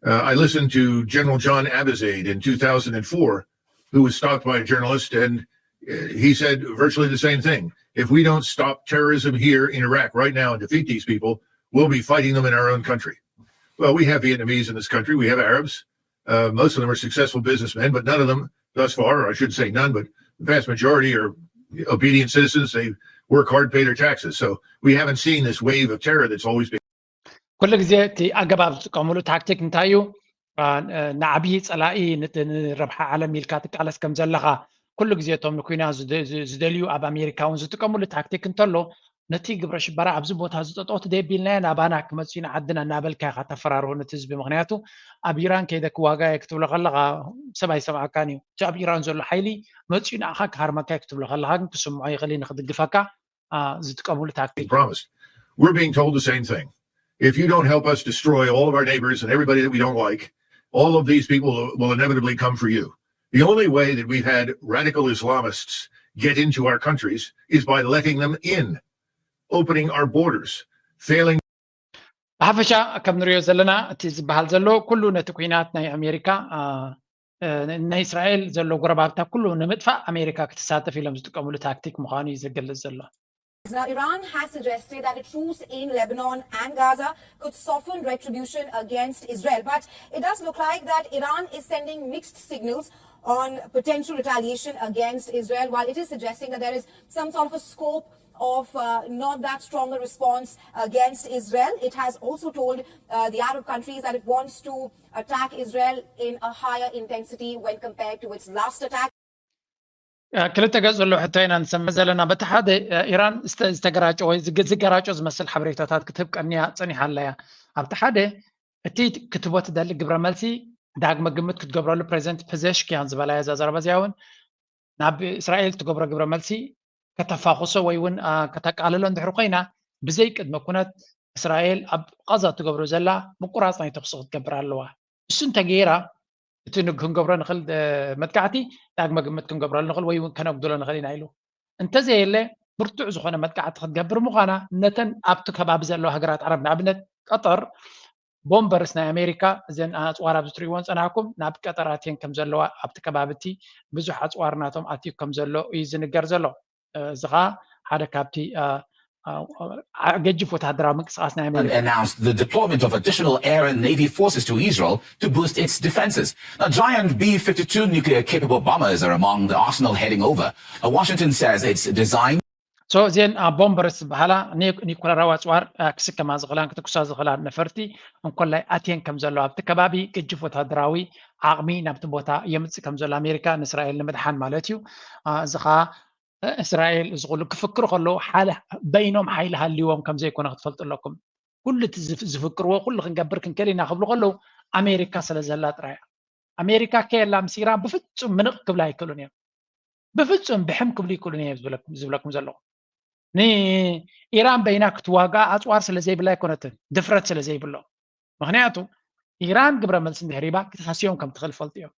Uh, I listened to General John Abizaid in two thousand four, who was stopped by a journalist, and uh, he said virtually the same thing. If we don't stop terrorism here in Iraq right now and defeat these people, we'll be fighting them in our own country. Well, we have Vietnamese in this country. We have Arabs. Uh, most of them are successful businessmen, but none of them thus far, or I shouldn't say none, but the vast majority are obedient citizens. They work hard, pay their taxes. So we haven't seen this wave of terror that's always been. ኩሉ ግዜ እቲ ኣገባብ ዝጥቀምሉ ታክቲክ እንታይ እዩ? ንዓብዪ ፀላኢ ንረብሓ ዓለም ኢልካ ትቃለስ ከም ዘለኻ ኩሉ ግዜ እቶም ንኩና ዝደልዩ ኣብ ኣሜሪካ እውን ዝጥቀምሉ ታክቲክ እንተሎ ነቲ ግብረ ሽበራ ኣብዚ ቦታ ዝጠጠው ትደቢልናዮ ናባና ክመፅኡ ንዓድና እናበልካ ኢኻ ተፈራርሆ ነቲ ህዝቢ። ምክንያቱ ኣብ ኢራን ከይደ ክዋጋየ ክትብሎ ከለኻ ሰብ ኣይሰምዓካን እዩ። እቲ ኣብ ኢራን ዘሎ ሓይሊ መፅኡ ንኣኻ ክሃርመካ እዩ ክትብሎ ከለኻ ግን ክስምዖ ይኽእል እዩ ንክድግፈካ ዝጥቀምሉ ታክቲክ። Promised. We're being told the same thing. If you don't help us destroy all of our neighbors and everybody that we don't like, all of these people will inevitably come for you. The only way that we've had radical Islamists get into our countries is by letting them in, opening our borders, failing ብሓፈሻ ከም ንሪኦ ዘለና እቲ ዝበሃል ዘሎ ኩሉ ነቲ ኩናት ናይ ኣሜሪካ ናይ እስራኤል ዘሎ ጎረባብታ ኩሉ ንምጥፋእ ኣሜሪካ ክትሳተፍ ኢሎም ዝጥቀምሉ ታክቲክ ምዃኑ እዩ ዝገልጽ ዘሎ። Now, Iran has suggested that a truce in Lebanon and Gaza could soften retribution against Israel. But it does look like that Iran is sending mixed signals on potential retaliation against Israel, while it is suggesting that there is some sort of a scope of uh, not that strong a response against Israel. It has also told uh, the Arab countries that it wants to attack Israel in a higher intensity when compared to its last attack. ክልተ ገፅ ዘሎ ሕቶ ኢና ንሰምዕ ዘለና። በቲ ሓደ ኢራን ዝተገራጨ ወይ ዝገራጨ ዝመስል ሓበሬታታት ክትህብ ቀንያ ፀኒሓ ኣለያ። ኣብቲ ሓደ እቲ ክትቦ ትደሊ ግብረ መልሲ ዳግመ ግምት ክትገብረሉ ፕሬዚደንት ፕዘሽኪያን ዝበላያ እዛ ዘረባ እዚኣ እውን ናብ እስራኤል ትገብሮ ግብረ መልሲ ከተፋኹሶ ወይ እውን ከተቃልሎ እንድሕር ኮይና ብዘይ ቅድመ ኩነት እስራኤል ኣብ ቃዛ ትገብሮ ዘላ ምቁራፅ ናይ ተኩሲ ክትገብር ኣለዋ። እሱ እንተገይራ እቲ ክንገብሮ ንኽእል መጥቃዕቲ ዳግመ ግምት ክንገብረሉ ንኽእል ወይ እውን ከነጉድሎ ንኽእል ኢና ኢሉ። እንተዘየለ ብርቱዕ ዝኾነ መጥቃዕቲ ክትገብር ምዃና ነተን ኣብቲ ከባቢ ዘለዋ ሃገራት ዓረብ ንኣብነት ቀጠር ቦምበርስ ናይ ኣሜሪካ እዘን ኣፅዋር ኣብዚ ትሪእዎን ፀናሕኩም ናብ ቀጠር ኣትየን ከም ዘለዋ ኣብቲ ከባቢ እቲ ብዙሕ ኣፅዋር ናቶም ኣትዩ ከም ዘሎ እዩ ዝንገር ዘሎ። እዚ ከዓ ሓደ ካብቲ ገጅፍ ወታደራዊ ምንቅስቃስ ናይ ኣሜሪካ announced the deployment of additional air and navy forces to Israel to boost its defenses. Now, Giant B fifty-two nuclear capable bombers are among the arsenal heading over. Now, Washington says it's designed so እዚአን ቦምበርስ ዝበሃላ ኒኩለራዊ ኣፅዋር ክስከማ ዝኽእላን ክትኩሳ ዝኽእላ ነፈርቲ እንኮላይ ኣትየን ከም ዘሎ ኣብቲ ከባቢ ገጅፍ ወታደራዊ ዓቕሚ ናብቲ ቦታ የምፅእ ከም ዘሎ ኣሜሪካ ንእስራኤል ንምድሓን ማለት እዩ። እዚ ከዓ እስራኤል እዚ ኩሉ ክፍክሩ ከለዉ በይኖም ሓይሊ ሃልይዎም ከም ዘይኮነ ክትፈልጡ ኣለኩም። ኩሉ እቲ ዝፍክርዎ ኩሉ ክንገብር ክንክእል ኢና ክብሉ ከለዉ ኣሜሪካ ስለ ዘላ ጥራይ እያ። ኣሜሪካ ከየላ ምስ ኢራን ብፍፁም ምንቕ ክብላ ኣይክእሉን እዮም። ብፍፁም ብሕም ክብሉ ይክእሉን እዮም ዝብለኩም ዘለኹ። ንኢራን በይና ክትዋጋ ኣፅዋር ስለ ዘይብላ ኣይኮነትን፣ ድፍረት ስለ ዘይብሎም። ምክንያቱ ኢራን ግብረ መልሲ እንድሕር ሂባ ክትሃስዮም ከም ትኽእል ፈልጡ እዮም።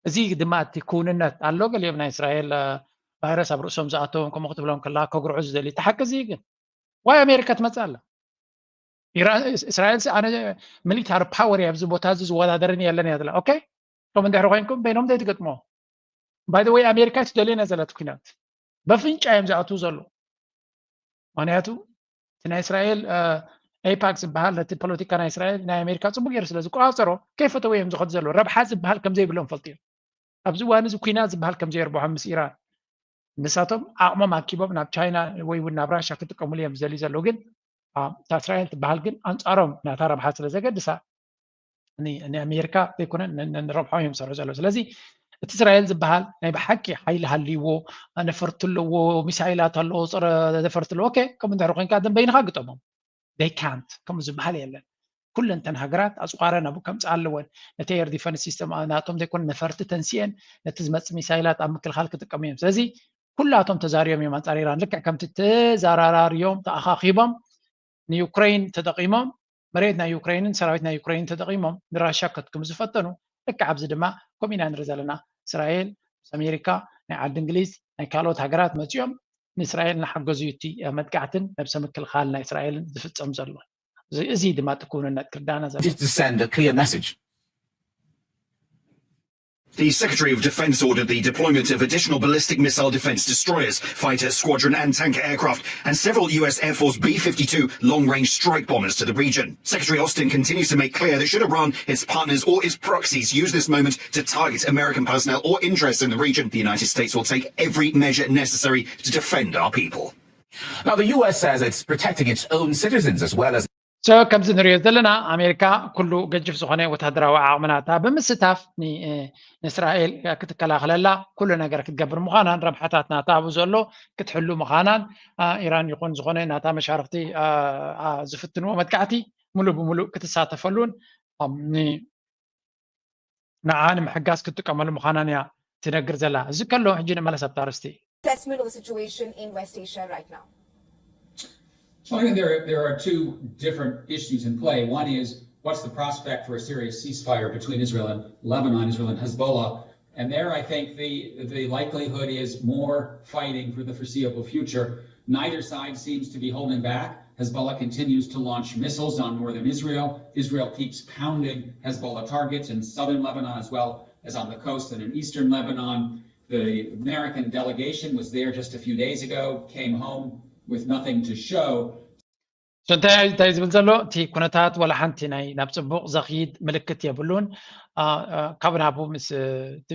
እዚ ድማ እቲ ክውንነት ኣሎ። ገሊኦም ናይ እስራኤል ቫይረስ ኣብ ርእሶም ዝኣተዎም ከምኡ ክትብሎም ከላ ከጉርዑ ዝደሊ እቲ ሓቂ እዚ ግን ዋይ ኣሜሪካ ትመፅእ ኣላ። እስራኤል ኣነ ሚሊታሪ ፓወር ኣብዚ ቦታ እዚ ዝወዳደርን የለን እያ ዝላ። ኦኬ ከም እንድሕሪ ኮይንኩም በይኖም ዘይትገጥሞ ባይ ወይ ኣሜሪካ ትደልየን እያ ዘላት ኩናት በፍንጫ እዮም ዝኣትዉ ዘለዉ። ምክንያቱ እቲ ናይ እስራኤል ኤፓክ ዝበሃል ነቲ ፖለቲካ ናይ እስራኤል ናይ ኣሜሪካ ፅቡቅ ገይሩ ስለ ዝቆፃፀሮ ከይፈተው እዮም ዝኸዱ ዘለዉ። ረብሓ ዝበሃል ከም ዘይብሎም ፈልጡ እዮም። ኣብዚ እዋን እዚ ኩናት ዝበሃል ከም ዘየርብሖም ምስ ኢራን ንሳቶም ዓቕሞም ኣኪቦም ናብ ቻይና ወይ እውን ናብ ራሻ ክጥቀምሉ እዮም ዝደልዩ ዘለዉ። ግን እታ እስራኤል ትበሃል ግን ኣንፃሮም ናታ ረብሓ ስለ ዘገድሳ ንኣሜሪካ ዘይኮነ ንረብሖም እዮም ዝሰርሑ ዘለዉ። ስለዚ እቲ እስራኤል ዝበሃል ናይ ብሓቂ ሓይሊ ሃልይዎ ነፈርቲ ኣለዎ፣ ሚሳይላት ኣለዎ፣ ፀረ ነፈርቲ ኣለዎ። ኦኬ ከምኡ እንድሕር ኮይንካ ደም በይንኻ ግጠሞም። They can't ከምኡ ዝበሃል የለን። ኩለን እተን ሃገራት ኣፅዋረን ኣብኡ ከምፅኣ ኣለወን። ነቲ ኤር ዲፈንስ ሲስተም ናቶም ዘይኮነ ነፈርቲ ተንሲኤን ነቲ ዝመፅእ ሚሳይላት ኣብ ምክልኻል ክጥቀሙ እዮም። ስለዚ ኩላቶም ተዛሪቦም እዮም ኣንፃር ኢራን። ልክዕ ከምቲ ተዘራራርዮም ተኣኻኺቦም ንዩክሬን ተጠቒሞም መሬት ናይ ዩክሬንን ሰራዊት ናይ ዩክሬንን ተጠቒሞም ንራሻ ከትክሙ ዝፈተኑ፣ ልክዕ ኣብዚ ድማ ከምኡ ኢና ንርኢ ዘለና። እስራኤል ምስ ኣሜሪካ፣ ናይ ዓዲ እንግሊዝ፣ ናይ ካልኦት ሃገራት መፂኦም ንእስራኤል እናሓገዙ እዩ እቲ መጥቃዕትን ነብሰ ምክልኻል ናይ እስራኤልን ዝፍፀም ዘሎ። እዚ ድማ እቲ ክውንነት ክርዳና ዘሎ። The Secretary of Defense ordered the deployment of additional ballistic missile defense destroyers, fighter squadron and tanker aircraft, and several U S Air Force B fifty-two long-range strike bombers to the region. Secretary Austin continues to make clear that should Iran, its partners or its proxies use this moment to target American personnel or interests in the region, the United States will take every measure necessary to defend our people. Now, the U S says it's protecting its own citizens as well as So ከምዚ ንሪኦ ዘለና ኣሜሪካ ኩሉ ገጅፍ ዝኾነ ወታደራዊ ዓቕሚ ናታ ብምስታፍ ንእስራኤል ክትከላኸለላ ኩሉ ነገር ክትገብር ምዃናን ረብሓታት ናታ ኣብኡ ዘሎ ክትሕሉ ምዃናን ኢራን ይኹን ዝኾነ ናታ መሻርክቲ ዝፍትንዎ መጥቃዕቲ ሙሉእ ብሙሉእ ክትሳተፈሉን ንዓ ንምሕጋዝ ክትጥቀመሉ ምዃናን እያ ትነግር ዘላ። እዚ ከሎ ሕጂ ንመለስ ኣብታ ኣርእስቲ። Assessment of the situation in West Asia right now. So I think there, there are two different issues in play. One is what's the prospect for a serious ceasefire between Israel and Lebanon, Israel and Hezbollah? And there I think the, the likelihood is more fighting for the foreseeable future. Neither side seems to be holding back. Hezbollah continues to launch missiles on northern Israel. Israel keeps pounding Hezbollah targets in southern Lebanon as well as on the coast and in eastern Lebanon. The American delegation was there just a few days ago, came home with nothing to show. እንታይ እንታይ ዝብል ዘሎ እቲ ኩነታት ወላ ሓንቲ ናይ ናብ ፅቡቕ ዘኽይድ ምልክት የብሉን። ካብ ናቡ ምስ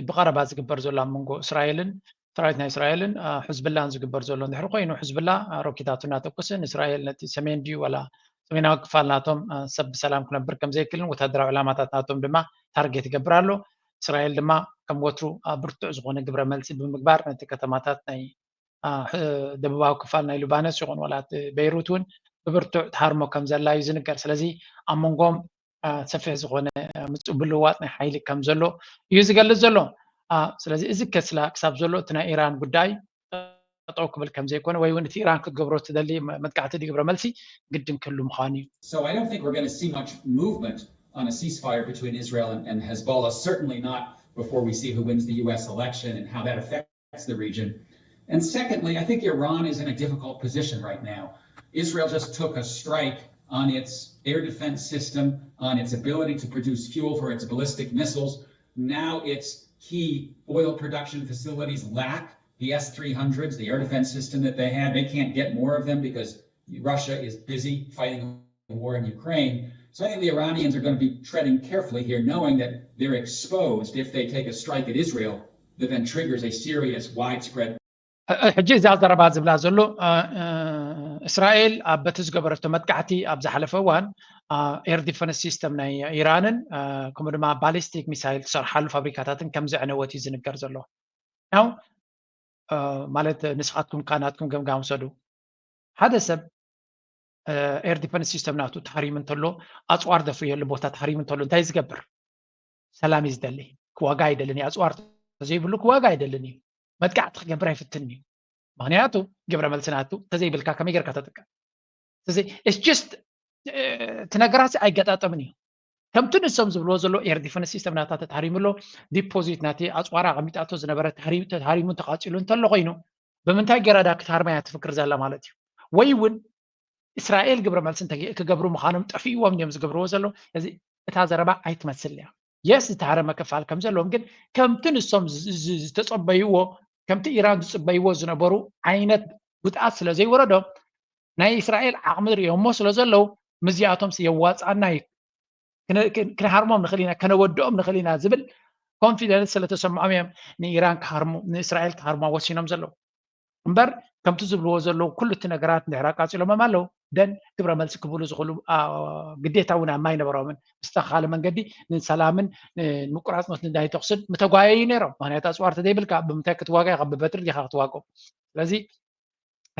ብቐረባ ዝግበር ዘሎ ኣብ መንጎ እስራኤልን ሰራዊት ናይ እስራኤልን ሕዝብላን ዝግበር ዘሎ እንድሕር ኮይኑ ሕዝብላ ሮኬታቱ እናተኩስ ንእስራኤል ነቲ ሰሜን ድዩ ወላ ሰሜናዊ ክፋል ናቶም ሰብ ብሰላም ክነብር ከምዘይክልን ወታደራዊ ዕላማታት ናቶም ድማ ታርጌት ይገብር ኣሎ። እስራኤል ድማ ከም ወትሩ ብርቱዕ ዝኾነ ግብረ መልሲ ብምግባር ነቲ ከተማታት ናይ ደቡባዊ ክፋል ናይ ሊባኖስ ይኹን ዋላ በይሩት እውን ብብርቱዕ ትሃርሞ ከም ዘላ እዩ ዝንገር። ስለዚ ኣብ መንጎም ሰፊሕ ዝኾነ ምልውዋጥ ናይ ሓይሊ ከም ዘሎ እዩ ዝገልጽ ዘሎ። ስለዚ እዚ ከስላ ክሳብ ዘሎ እቲ ናይ ኢራን ጉዳይ ጠጠው ክብል ከም ዘይኮነ ወይ እውን እቲ ኢራን ክትገብሮ ትደሊ መጥቃዕቲ ግብረ መልሲ ግድን ክህሉ ምዃኑ እዩ። So I don't think we're going to see much movement on a ceasefire between Israel and, and Hezbollah, certainly not before we see who wins the U S election and how that affects the region. And secondly, I think Iran is in a difficult position right now. Israel just took a strike on its air defense system, on its ability to produce fuel for its ballistic missiles. Now its key oil production facilities lack the S three hundreds, the air defense system that they had. They can't get more of them because Russia is busy fighting a war in Ukraine. So I think the Iranians are going to be treading carefully here, knowing that they're exposed if they take a strike at Israel that then triggers a serious, widespread ሕጂ እዛ ዘረባ ዝብላ ዘሎ እስራኤል ኣብ በቲ ዝገበረቶ መጥቃዕቲ ኣብ ዝሓለፈ እዋን ኤር ዲፈንስ ሲስተም ናይ ኢራንን ከምኡ ድማ ባሊስቲክ ሚሳይል ትሰርሓሉ ፋብሪካታትን ከም ዘዕነወት እዩ ዝንገር ዘሎ። ያው ማለት ንስኻትኩም ካ ናትኩም ገምጋም ውሰዱ። ሓደ ሰብ ኤር ዲፈንስ ሲስተም ናቱ ተሃሪሙ እንተሎ ኣፅዋር ዘፍርየሉ ቦታ ተሃሪሙ እንተሎ እንታይ ዝገብር? ሰላም እዩ ዝደሊ። ክዋጋ ኣይደልን እዩ። ኣፅዋር ተዘይብሉ ክዋጋ ኣይደልን እዩ። መጥቃዕቲ ክገብር ኣይፍትን እዩ። ምክንያቱ ግብረ መልሲ ናቱ ተዘይብልካ ከመይ ጌርካ ተጥቀም? ስለዚ it's just እቲ ነገራት ኣይገጣጠምን እዩ። ከምቲ ንሶም ዝብልዎ ዘሎ ኤር ዲፈንስ ሲስተም ናታ ተታሪሙ ኣሎ። ዲፖዚት ናቲ ኣፅዋራ ኣቐሚጣቶ ዝነበረ ተሃሪሙ ተቃፂሉ እንተሎ ኮይኑ ብምንታይ ገይራ ዳ ክትሃርማ እያ ትፍክር ዘላ ማለት እዩ። ወይ እውን እስራኤል ግብረ መልሲ ክገብሩ ምዃኖም ጠፊእዎም እዮም ዝገብርዎ ዘለዉ። እዚ እታ ዘረባ ኣይትመስል እያ። የስ ዝተሃረመ ክፋል ከም ዘለዎም ግን ከምቲ ንሶም ዝተፀበይዎ ከምቲ ኢራን ዝፅበይዎ ዝነበሩ ዓይነት ጉድኣት ስለ ዘይወረዶም ናይ እስራኤል ዓቕሚ ርእዮሞ ስለ ዘለዉ ምስዚኣቶም የዋፅኣና እዩ ክንሃርሞም ንኽእል ኢና ከነወድኦም ንኽእል ኢና ዝብል ኮንፊደንስ ስለተሰምዖም እዮም ንኢራን ክሃርሙ ንእስራኤል ክሃርማ ወሲኖም ዘለዉ። እምበር ከምቲ ዝብልዎ ዘለዉ ኩሉ እቲ ነገራት እንድሕር ኣቃፂሎሞም ኣለዉ ደን ግብረ መልሲ ክብሉ ዝኽእሉ ግዴታ እውን ኣማ ኣይነበሮምን። ብዝተኻለ መንገዲ ንሰላምን ንምቁራፅነት ንዳይ ተኩስን ምተጓየዩ ነይሮም። ምክንያቱ ኣፅዋር ተዘይብልካ ብምንታይ ክትዋጋ ኢኻ? ብበትሪ ዲኻ ክትዋግኦም? ስለዚ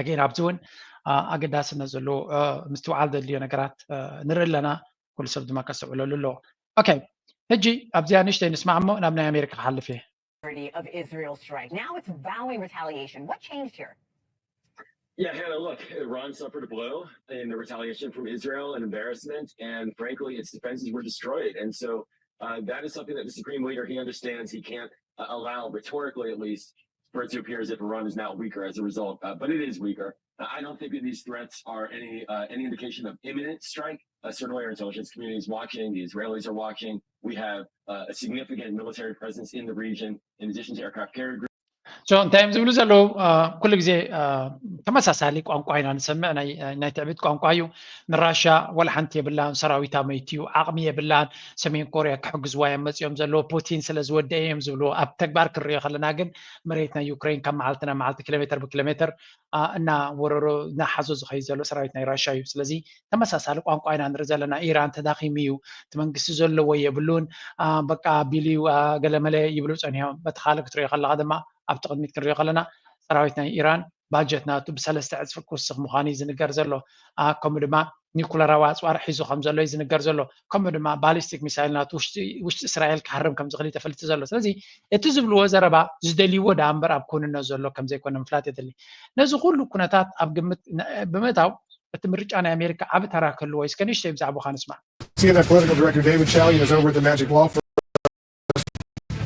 ኣገይን ኣብዚ እውን ኣገዳስነት ዘለዎ ምስትውዓል ዘድልዮ ነገራት ንርኢ ኣለና። ኩሉ ሰብ ድማ ከስተውዕለሉ ኣለዎ። ኦኬ፣ ሕጂ ኣብዚኣ ንእሽተይ ንስማዕ እሞ ናብ ናይ ኣሜሪካ ክሓልፍ እየ። Of Israel strike. Now it's vowing retaliation. What changed here? Yeah, Hannah, look, Iran suffered a blow in the retaliation from Israel, an embarrassment, and frankly, its defenses were destroyed. And so uh, that is something that the Supreme Leader, he understands he can't uh, allow, rhetorically at least, for it to appear as if Iran is now weaker as a result. Uh, but it is weaker. I don't think that these threats are any uh, any indication of imminent strike. Uh, certainly, our intelligence community is watching. The Israelis are watching. We have uh, a significant military presence in the region, in addition to aircraft carrier groups. So እንታይ እዮም ዝብሉ ዘለዉ? ኩሉ ግዜ ተመሳሳሊ ቋንቋ ኢና ንሰምዕ። ናይ ትዕቢት ቋንቋ እዩ። ንራሻ ወላ ሓንቲ የብላን፣ ሰራዊታ መይቱ እዩ፣ ዓቕሚ የብላን፣ ሰሜን ኮርያ ክሕግዝዋ እዮም መፂኦም ዘለዉ፣ ፑቲን ስለ ዝወደአ እዮም ዝብሉ። ኣብ ተግባር ክንሪኦ ከለና ግን መሬት ናይ ዩክሬን ካብ መዓልቲ ናብ መዓልቲ ኪሎ ሜትር ብኪሎ ሜትር እናወረሮ እናሓዞ ዝኸይድ ዘሎ ሰራዊት ናይ ራሻ እዩ። ስለዚ ተመሳሳሊ ቋንቋ ኢና ንርኢ ዘለና። ኢራን ተዳኺሙ እዩ፣ እቲ መንግስቲ ዘለዎ የብሉን፣ በቃ ቢሉ እዩ፣ ገለመለ ይብሉ ፀኒሖም። በቲ ካልእ ክትሪኦ ከለካ ድማ ኣብቲ ቅድሚት ክንሪኦ ከለና ሰራዊት ናይ ኢራን ባጀት ናቱ ብሰለስተ ዕፅፊ ክውስኽ ምዃኑ እዩ ዝንገር ዘሎ። ከምኡ ድማ ኒኩለራዊ ኣፅዋር ሒዙ ከም ዘሎ እዩ ዝንገር ዘሎ። ከምኡ ድማ ባሊስቲክ ሚሳይል ናቱ ውሽጢ እስራኤል ክሃርም ከም ዝኽእል እዩ ተፈሊጡ ዘሎ። ስለዚ እቲ ዝብልዎ ዘረባ ዝደልይዎ ደኣ እምበር ኣብ ክውንነት ዘሎ ከም ዘይኮነ ምፍላጥ የድሊ። ነዚ ኩሉ ኩነታት ኣብ ግምት ብምእታው እቲ ምርጫ ናይ ኣሜሪካ ዓቢ ተራ ክህልዎ እዩ። እስከ ንእሽተይ ብዛዕባኻ ንስማዕ። C N N political director David Chalian is over at the Magic Law Firm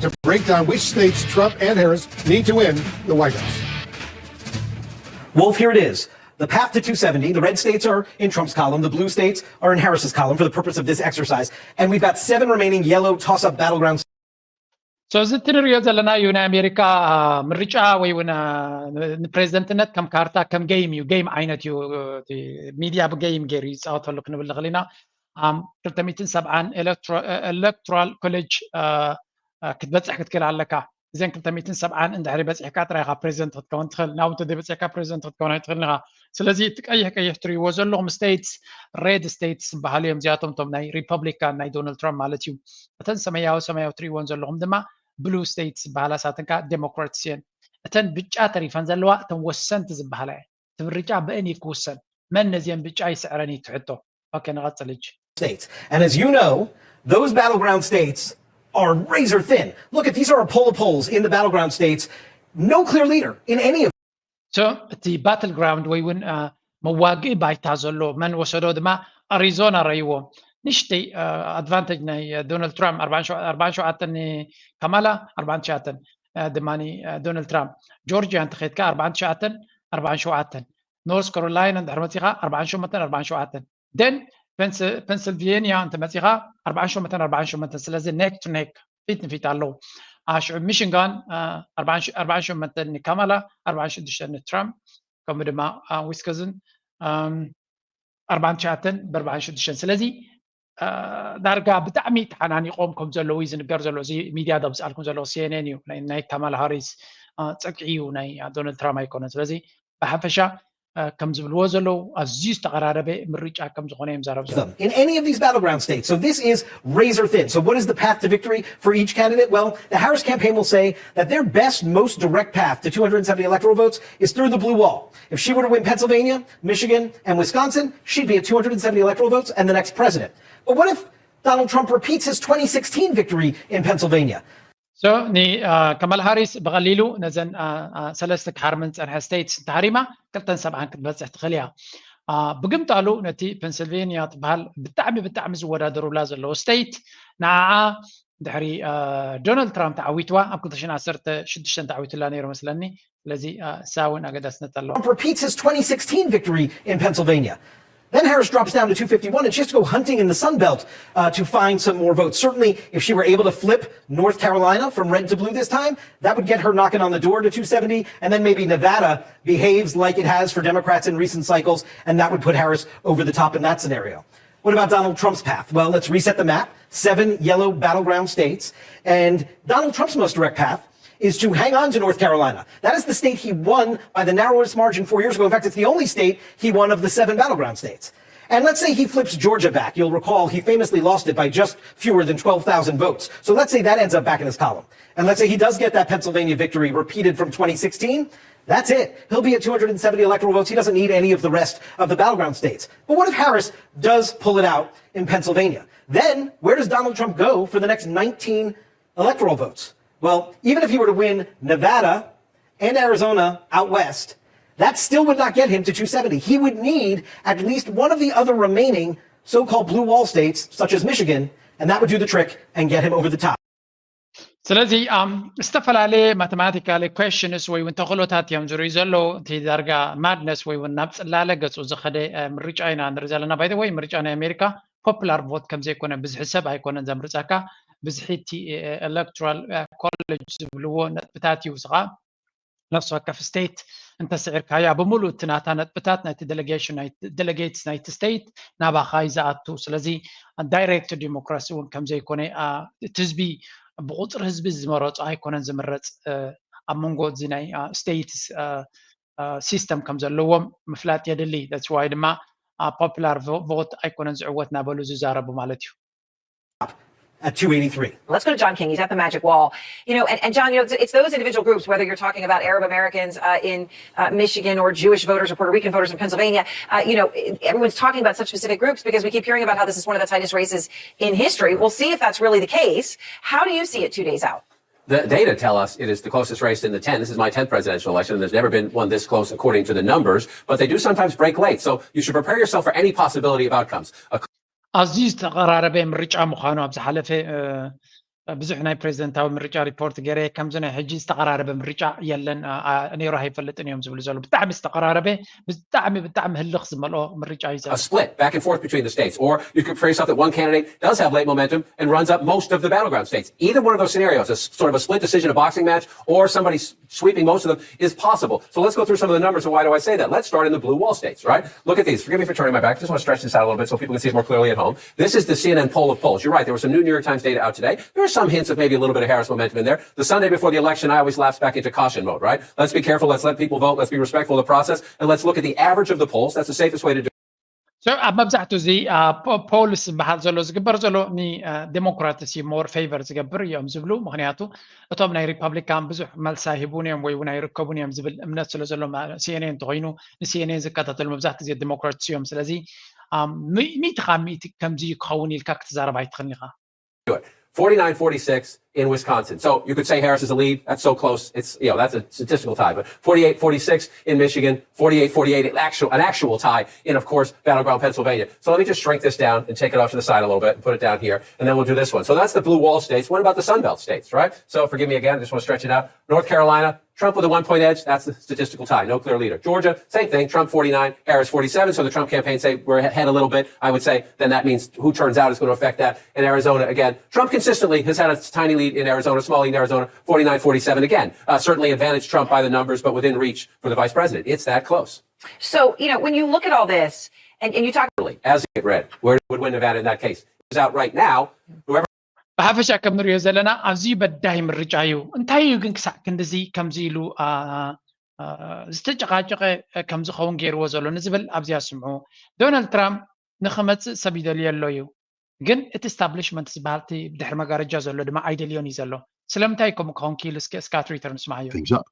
to break down which states Trump and Harris need to win the White House. Wolf, here it is. The path to two seventy, the red states are in Trump's column, the blue states are in Harris's column for the purpose of this exercise. And we've got seven remaining yellow toss up battleground So እዚ እቲ ንሪኦ ዘለና እዩ ናይ ኣሜሪካ ምርጫ ወይ እውን ንፕሬዚደንትነት ከም ካርታ ከም ገይም እዩ። ገይም ዓይነት እዩ። ሚድያ ብገይም ገይሩ ይፃወተሉ ክንብል ንኽእል ኢና። ክልተ ሚእትን ሰብዓን ኤሌክቶራል ኮሌጅ ክትበፅሕ ክትክእል ኣለካ። እዘን ክልተ ሚእትን ሰብዓን እንድሕሪ በፂሕካ ጥራይ ኢኻ ፕሬዚደንት ክትከውን ትኽእል። ናብኡ እንተዘይበፂሕካ ፕሬዚደንት ክትከውን ኣይትኽእልን ኢኻ። ስለዚ እቲ ቀይሕ ቀይሕ ትሪእዎ ዘለኹም ስቴትስ፣ ሬድ ስቴትስ ዝበሃሉ እዮም። እዚኣቶም እቶም ናይ ሪፐብሊካን ናይ ዶናልድ ትራምፕ ማለት እዩ። እተን ሰማያዊ ሰማያዊ ትሪእዎን ዘለኹም ድማ ብሉ ስቴትስ ዝበሃላ ሳትንካ ዴሞክራትስ እየን። እተን ብጫ ተሪፈን ዘለዋ እተን ወሰንቲ ዝበሃላ እየን። እቲ ምርጫ ብእን እዩ ክውሰን። መን ነዚአን ብጫ ይስዕረን እዩ እቲ ሕቶ። ኦኬ፣ ንቐፅል ሕጂ። States. And as you know, those battleground states are razor thin. Look, at these are our poll of polls in the battleground states. No clear leader in any of So እቲ battle ground ወይ እውን መዋግኢ ባይታ ዘሎ መን ወሰዶ ድማ ኣሪዞና ረይዎ። ንእሽተይ ኣድቫንቴጅ ናይ ዶናልድ ትራምፕ ኣርባዓን ሸውዓተን ንካማላ ኣርባዓን ትሽዓተን ድማ ዶናልድ ትራምፕ። ጆርጂያ እንተኸድካ ኣርባዓን ትሽዓተን ኣርባዓን ሸውዓተን፣ ኖርስ ካሮላይና እንድሕር መፂኻ ኣርባዓን ሸሞንተን ኣርባዓን ሸውዓተን፣ ደን ፔንስልቬንያ እንተመፂኻ ኣርባዓን ሸሞንተን ኣርባዓን ሸሞንተን። ስለዚ ኔክ ቱ ኔክ ፊት ንፊት ኣለዉ። ሽዑ ሚሽንጋን ኣርባዓን ሸሞንተን ንካማላ ኣርባዓን ሽዱሽተን ንትራምፕ፣ ከምኡ ድማ ዊስኮንስን ኣርባዓን ትሽዓተን ብኣርባዓን ሽዱሽተን። ስለዚ ዳርጋ ብጣዕሚ ተሓናኒቆም ከም ዘለዉ እዩ ዝንገር ዘሎ። እዚ ሚድያ ዘብፅኣልኩም ዘሎ ሲኤንኤን እዩ። ናይ ካማላ ሃሪስ ፀግዒ እዩ፣ ናይ ዶናልድ ትራምፕ ኣይኮነን። ስለዚ ብሓፈሻ ከም ዝብልዎ ዘለዉ ኣዝዩ ዝተቐራረበ ምርጫ ከም ዝኾነ እዮም ዘረብ ዘለዉ። In any of these battleground states. So this is razor thin. So what is the path to victory for each candidate? Well, the Harris campaign will say that their best, most direct path to two hundred seventy electoral votes is through the blue wall. If she were to win Pennsylvania, Michigan, and Wisconsin, she'd be at two hundred seventy electoral votes and the next president. But what if Donald Trump repeats his twenty sixteen victory in Pennsylvania? So ንካማላ ሃሪስ ብቐሊሉ ነዘን ሰለስተ ክሃርመን ዝፀንሐ ስቴትስ እንተሃሪማ ክልተን ሰብዓን ክትበፅሕ ትኽእል እያ። ብግምጣሉ ነቲ ፔንስልቬንያ ትበሃል ብጣዕሚ ብጣዕሚ ዝወዳደሩላ ዘለዉ ስቴት ንዓዓ ድሕሪ ዶናልድ ትራምፕ ተዓዊትዋ ኣብ ክልተ ሽሕን ዓሰርተ ሽዱሽተን ተዓዊቱላ ነይሩ መስለኒ። ስለዚ እሳ እውን ኣገዳስነት ኣለዋ። Trump repeats his twenty sixteen victory in Pennsylvania. Then Harris drops down to two fifty-one, and she has to go hunting in the Sun Belt uh, to find some more votes. Certainly, if she were able to flip North Carolina from red to blue this time, that would get her knocking on the door to two seventy, and then maybe Nevada behaves like it has for Democrats in recent cycles, and that would put Harris over the top in that scenario. What about Donald Trump's path? Well, let's reset the map. Seven yellow battleground states. And Donald Trump's most direct path is to hang on to North Carolina. That is the state he won by the narrowest margin four years ago. In fact, it's the only state he won of the seven battleground states. And let's say he flips Georgia back. You'll recall he famously lost it by just fewer than twelve thousand votes. So let's say that ends up back in his column. And let's say he does get that Pennsylvania victory repeated from twenty sixteen. That's it. He'll be at two hundred seventy electoral votes. He doesn't need any of the rest of the battleground states. But what if Harris does pull it out in Pennsylvania? Then where does Donald Trump go for the next nineteen electoral votes? Well, even if he were to win Nevada and Arizona out west, that still would not get him to two seventy. He would need at least one of the other remaining so-called blue wall states, such as Michigan, and that would do the trick and get him over the top. ስለዚ ኣም፣ ዝተፈላለየ ማቴማቲካል ኢኩዌሽንስ ወይ እውን ተኽእሎታት እዮም ዝርእዩ ዘለዉ። እቲ ዳርጋ ማድነስ ወይ እውን ናብ ፅላለ ገፁ ዝኸደ እ፣ ምርጫ ኢና ንርኢ ዘለና። ባይዘ ወይ ምርጫ ናይ ኣሜሪካ ፖፑላር ቮት ከም ዘይኮነ ብዝሒ ሰብ ኣይኮነን ዘምርፀካ፣ ብዝሒ እቲ ኤሌክቶራል ኮሌጅ ዝብልዎ ነጥብታት እዩ። ስኻ ነፍሲ ወከፍ ስቴት እንተስዒርካያ ብምሉእ እቲ ናታ ነጥብታት ናይቲ ዴሌጌሽን ዴሌጌትስ ናይቲ ስቴት ናባኻ እዩ ዝኣቱ። ስለዚ ዳይሬክት ዲሞክራሲ እውን ከም ዘይኮነ አ፣ እቲ ህዝቢ ብቁፅሪ ህዝቢ ዝመረፁ ኣይኮነን ዝምረፅ እ፣ ኣብ መንጎ እዚ ናይ ስቴትስ ሲስተም ከም ዘለዎም ምፍላጥ የድሊ። That's why ድማ ፖፑላር ቮት ኣይኮነን ዝዕወት እናበሉ ዝዛረቡ ማለት እዩ። At two eighty-three. Let's go to John King. He's at the Magic Wall. You know, and, and John, you know, it's, it's those individual groups, whether you're talking about Arab Americans uh, in uh, Michigan or Jewish voters or Puerto Rican voters in Pennsylvania. Uh, you know, everyone's talking about such specific groups because we keep hearing about how this is one of the tightest races in history. We'll see if that's really the case. How do you see it two days out? The data tell us it is the closest race in the ten. This is my tenth presidential election. There's never been one this close according to the numbers, but they do sometimes break late. So you should prepare yourself for any possibility of outcomes. ኣዝዩ ዝተቐራረበ ምርጫ ምዃኑ ኣብ ዝሓለፈ እ፣ ብዙሕ ናይ ፕሬዚደንታዊ ምርጫ ሪፖርት ገይረ። ከምዚ ናይ ሕጂ ዝተቐራረበ ምርጫ የለን እ፣ እ፣ ነይሩ ኣይፈልጥን እዮም ዝብሉ ዘለዉ። ብጣዕሚ ዝተቐራረበ፣ ብጣዕሚ ብጣዕሚ ህልኽ ዝመልኦ ምርጫ እዩ ዘሎ። A split back and forth between the states. Or you could prepare yourself that one candidate does have late momentum and runs up most of the battleground states. Either one of those scenarios, a s- sort of a split decision, a boxing match, or somebody s- sweeping most of them is possible. So let's go through some of the numbers and why do I say that? Let's start in the blue wall states, right? Look at these. Forgive me for turning my back. I just want to stretch this out a little bit so people can see it more clearly at home. This is the C N N poll of polls. You're right. There was some new New York Times data out today. There are some hints of maybe a little bit of Harris momentum in there. The Sunday before the election, I always lapse back into caution mode, right? Let's be careful. Let's let people vote. Let's be respectful of the process. And let's look at the average of the polls. That's the safest way to do it. So ኣብ መብዛሕትኡ እዚ ፖልስ ዝበሃል ዘሎ ዝግበር ዘሎ ንዴሞክራትስ እዩ ሞር ፌቨር ዝገብር እዮም ዝብሉ። ምክንያቱ እቶም ናይ ሪፐብሊካን ብዙሕ መልሲ ኣይህቡን እዮም ወይ እውን ኣይርከቡን እዮም ዝብል እምነት ስለ ዘሎ ሲኤንኤን እንተኮይኑ ንሲኤንኤን ዝከታተሉ መብዛሕትኡ ግዜ ዴሞክራትስ እዮም። ስለዚ ኣም፣ ሚ- ሚእቲ ካብ ሚእቲ ከምዚ እዩ ክኸውን ኢልካ ክትዛረብ ኣይትኽእልን ኢኻ። Do it. forty-nine forty-six in Wisconsin. So you could say Harris is a lead. That's so close. It's, you know, that's a statistical tie. But forty-eight forty-six in Michigan, forty-eight forty-eight, an actual, an actual tie in, of course, battleground Pennsylvania. So let me just shrink this down and take it off to the side a little bit and put it down here. And then we'll do this one. So that's the blue wall states. What about the Sun Belt states, right? So forgive me again. I just want to stretch it out. North Carolina, Trump with a one point edge. That's the statistical tie. No clear leader. Georgia, same thing. Trump forty-nine, Harris forty-seven. So the Trump campaign say we're ahead a little bit. I would say then that means who turns out is going to affect that. In Arizona, again, Trump consistently has had a tiny lead in Arizona, small lead in Arizona, forty-nine forty-seven. Again, uh, certainly advantaged Trump by the numbers, but within reach for the vice president. It's that close. So, you know, when you look at all this and, and you talk As it read, where would win Nevada in that case? Who's out right now? Whoever ብሓፈሻ ከም ንሪኦ ዘለና ኣዝዩ በዳሂ ምርጫ እዩ። እንታይ እዩ ግን ክሳዕ ክንድዚ ከምዚ ኢሉ አ፣ አ፣ ዝተጨቃጨቀ ከም ዝኸውን ገይርዎ ዘሎ ንዝብል ኣብዚኣ ስምዑ። ዶናልድ ትራምፕ ንክመፅእ ሰብ ይደልዮ ኣሎ እዩ፣ ግን እቲ ስታብሊሽመንት ዝበሃል እቲ ብድሕሪ መጋረጃ ዘሎ ድማ ኣይደልዮን እዩ ዘሎ። ስለምንታይ ከምኡ ክኸውን ክኢሉ? እስኪ ስካት ሪተርን ስማዓዮ። things up.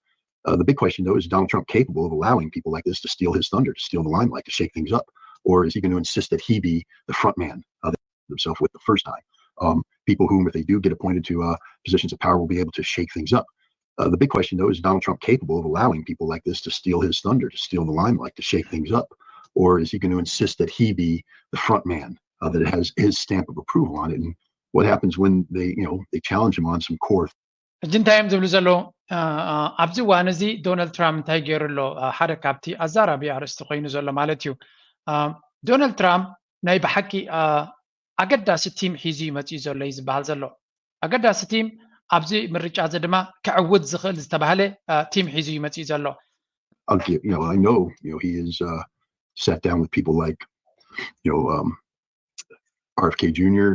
Uh, the big question, though, is Donald Trump capable of allowing people like this to steal his thunder, to steal the limelight, to shake things up? Or is he going to insist that he be the front man uh, himself with the first time? Um, people whom, if they do get appointed to uh, positions of power, will be able to shake things up. Uh, the big question, though, is Donald Trump capable of allowing people like this to steal his thunder, to steal the limelight, to shake things up? Or is he going to insist that he be the front man, uh, that it has his stamp of approval on it? And what happens when they, you know, they challenge him on some core ሕጂ እንታይ እዮም ዝብሉ ዘለዉ? አ፣ አ፣ ኣብዚ እዋን እዚ ዶናልድ ትራምፕ እንታይ ገይሩ ኣሎ? አ፣ ሓደ ካብቲ ኣዛራቢ ኣርእስቲ ኮይኑ ዘሎ ማለት እዩ። አ፣ ዶናልድ ትራምፕ ናይ ብሓቂ አ፣ ኣገዳሲ ቲም ሒዙ እዩ መፂኡ ዘሎ እዩ ዝበሃል ዘሎ። ኣገዳሲ ቲም ኣብዚ ምርጫ እዚ ድማ ክዕውት ዝኽእል ዝተባህለ አ፣ ቲም ሒዙ እዩ መፂኡ ዘሎ። I'll give, you know, I know, you know, he has uh, sat down with people like, you know, um, R F K Junior,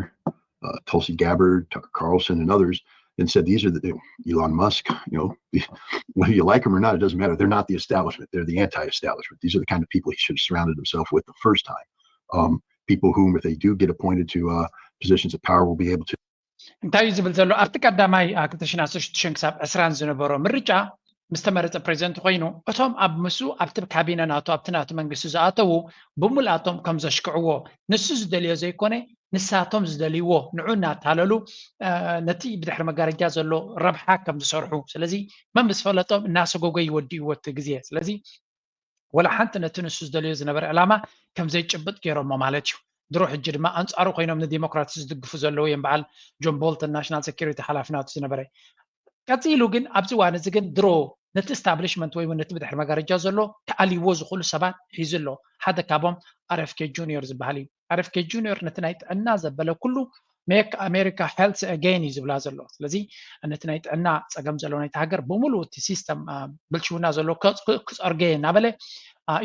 uh, Tulsi Gabbard, Tucker Carlson, and others, and said, these are the, you know, Elon Musk, you know, whether you like him or not, it doesn't matter. They're not the establishment. They're the anti-establishment. These are the kind of people he should have surrounded himself with the first time. um, people whom, if they do get appointed to uh, positions of power, will be able to. እንታይ እዩ ዝብል ዘሎ? ኣብቲ ቀዳማይ ክልተ ሽሕን ዓሰርተ ሽዱሽተን ክሳብ ዕስራን ዝነበሮ ምርጫ ምስ ተመረፀ ፕሬዚደንት ኮይኑ፣ እቶም ኣብ ምስኡ ኣብቲ ካቢነ ናቱ ኣብቲ ናቱ መንግስቲ ዝኣተዉ ብሙልኣቶም ከም ዘሽክዕዎ፣ ንሱ ዝደልዮ ዘይኮነ ንሳቶም ዝደልይዎ ንዑ እናታለሉ ነቲ ብድሕሪ መጋረጃ ዘሎ ረብሓ ከም ዝሰርሑ፣ ስለዚ መምስ ፈለጦም እናሰጎጎ ይወድእዎ እቲ ግዜ። ስለዚ ወላ ሓንቲ ነቲ ንሱ ዝደልዮ ዝነበረ ዕላማ ከም ዘይጭብጥ ገይሮሞ ማለት እዩ። ድሮ ሕጂ ድማ ኣንጻሩ ኮይኖም ንዲሞክራትስ ዝድግፉ ዘለዉ እዮም። በዓል ጆን ቦልተን ናሽናል ሴኪሪቲ ሓላፊ ናቱ ዝነበረ። ቀፂሉ ግን ኣብዚ እዋን እዚ ግን ድሮ ነቲ ስታብሊሽመንት ወይ እውን ነቲ ብድሕሪ መጋረጃ ዘሎ ተኣልይዎ ዝኽእሉ ሰባት ሒዙ ኣሎ። ሓደ ካብኦም ኣርኤፍኬ ጁኒየር ዝበሃል እዩ። ኣርኤፍኬ ጁኒየር ነቲ ናይ ጥዕና ዘበለ ኩሉ ሜክ ኣሜሪካ ሄልት ኣጌን እዩ ዝብላ ዘሎ። ስለዚ ነቲ ናይ ጥዕና ፀገም ዘለዎ ናይቲ ሃገር ብምሉእ እቲ ሲስተም ብልሽውና ዘሎ ክፀርገ እናበለ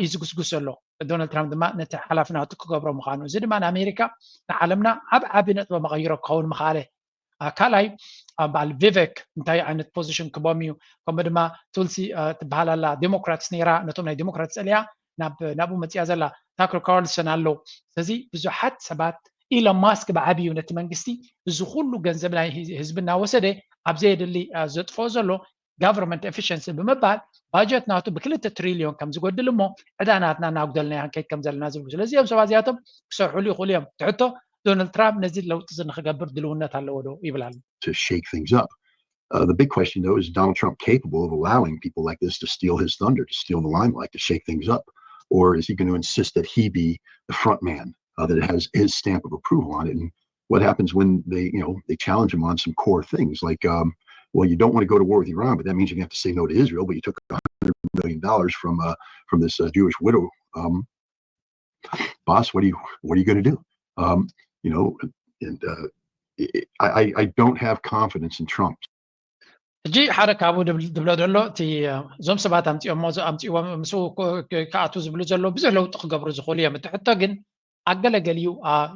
እዩ ዝጉስጉስ ዘሎ። ዶናልድ ትራምፕ ድማ ነቲ ሓላፊ ናቱ ክገብሮ ምዃኑ፣ እዚ ድማ ንኣሜሪካ ንዓለምና ዓብ ዓቢ ነጥበ መቐይሮ ክኸውን ምኽኣለ። ካልኣይ በዓል ቪቨክ እንታይ ዓይነት ፖዚሽን ክቦም እዩ? ከምኡ ድማ ቱልሲ ትበሃል ኣላ ዲሞክራትስ ነይራ፣ ነቶም ናይ ዲሞክራትስ ፀሊኣ ናብኡ መፅያ ዘላ ታክር ካርልሰን ኣለዉ። ስለዚ ብዙሓት ሰባት ኢሎን ማስክ ብዓብዩ ነቲ መንግስቲ እዚ ኩሉ ገንዘብ ናይ ህዝቢ እናወሰደ ኣብ ዘየድሊ ዘጥፍኦ ዘሎ ጋቨርንመንት ኤፊሽንሲ ብምባል ባጀት ናቱ ብክልተ ትሪልዮን ከም ዝጎድል እሞ ዕዳ ናትና እናጉደልና ክንከይድ ከም ዘለና ዝብሉ። ስለዚ እዚኦም ሰባት እዚኣቶም ክሰርሕሉ ይኽእሉ እዮም። ትሕቶ ዶናልድ ትራምፕ ነዚ ለውጢ እዚ ንክገብር ድልውነት ኣለዎ ዶ ይብል ኣሎ። to shake things up. Uh, the big question, though, is Donald Trump capable of allowing people like this to steal his thunder, to steal the limelight, to shake things up? Or is he going to insist that he be the front man, uh, that it has his stamp of approval on it? And what happens when they, you know, they challenge him on some core things like, um, well, you don't want to go to war with Iran, but that means you have to say no to Israel. But you took a hundred million dollars from uh, from this uh, Jewish widow. Um, boss, what are you what are you going to do? Um, you know, and uh, I, I don't have confidence in Trump. ሕጂ ሓደ ካብኡ ድብሎ ዘሎ እቲ እዞም ሰባት ኣምፅኦሞ ኣምፅዎም ምስ ክኣቱ ዝብሉ ዘለዉ ብዙሕ ለውጢ ክገብሩ ዝኽእሉ እዮም። እቲ ሕቶ ግን ኣገለገሊኡ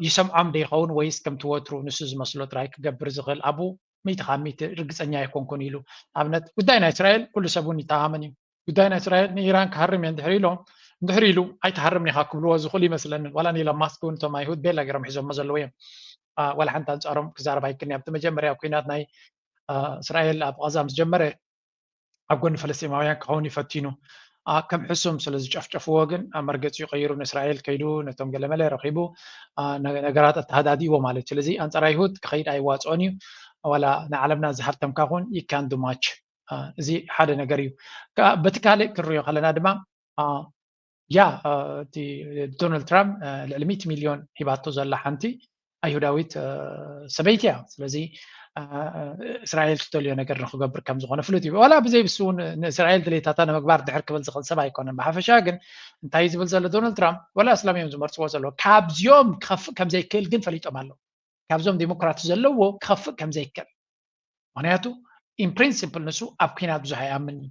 ይሰምዖም ዶ ይኸውን ወይስ ከምቲ ወትሩ ንሱ ዝመስሎ ጥራይ ክገብር ዝኽእል ኣብኡ ሚእቲ ካብ ሚእቲ ርግፀኛ ኣይኮንኩን ኢሉ። ኣብነት ጉዳይ ናይ እስራኤል ኩሉ ሰብ እውን ይተኣማመን እዩ። ጉዳይ ናይ እስራኤል ንኢራን ክሃርም እየ እንድሕር ኢሎም እንድሕር ኢሉ ኣይትሃርምን ኢኻ ክብልዎ ዝኽእሉ ይመስለኒ። ዋላ ንኢሎን ማስክ እውን እቶም ኣይሁድ ቤላ ገይሮም ሒዞሞ ዘለዉ እዮም። ዋላ ሓንቲ ኣንፃሮም ክዛረብ ኣይክእልን። ኣብቲ መጀመርያ ኩናት ናይ እስራኤል ኣብ ቃዛ ምስ ጀመረ ኣብ ጎኒ ፈለስጢማውያን ክኸውን ይፈቲኑ። ከም ሕሱም ስለ ዝጨፍጨፍዎ ግን መርገፂኡ ቀይሩ ንእስራኤል ከይዱ ነቶም ገለመለ ረኺቡ ነገራት ኣተሃዳዲእዎ ማለት እዩ። ስለዚ ኣንፃር ኣይሁድ ክኸይድ ኣይዋፅኦን እዩ። ዋላ ንዓለምና ዝሃብተምካ ኹን you can't do much። እዚ ሓደ ነገር እዩ። በቲ ካልእ ክንሪኦ ከለና ድማ ያ እቲ ዶናልድ ትራምፕ ልዕሊ ሚእቲ ሚልዮን ሂባቶ ዘላ ሓንቲ ኣይሁዳዊት ሰበይቲ እያ። ስለዚ እስራኤል ትደልዮ ነገር ንክገብር ከም ዝኾነ ፍሉጥ እዩ። ዋላ ብዘይ ብሱ እውን ንእስራኤል ድሌታታ ንምግባር ድሕር ክብል ዝኽእል ሰብ ኣይኮነን። ብሓፈሻ ግን እንታይ ዝብል ዘሎ ዶናልድ ትራምፕ ዋላ እስላም እዮም ዝመርፅዎ ዘሎ ካብዚኦም ክኸፍእ ከም ዘይክእል ግን ፈሊጦም ኣለዉ። ካብዞም ዴሞክራት ዘለዎ ክኸፍእ ከም ዘይክእል። ምክንያቱ in principle ንሱ ኣብ ኲናት ብዙሕ ኣይኣምን እዩ።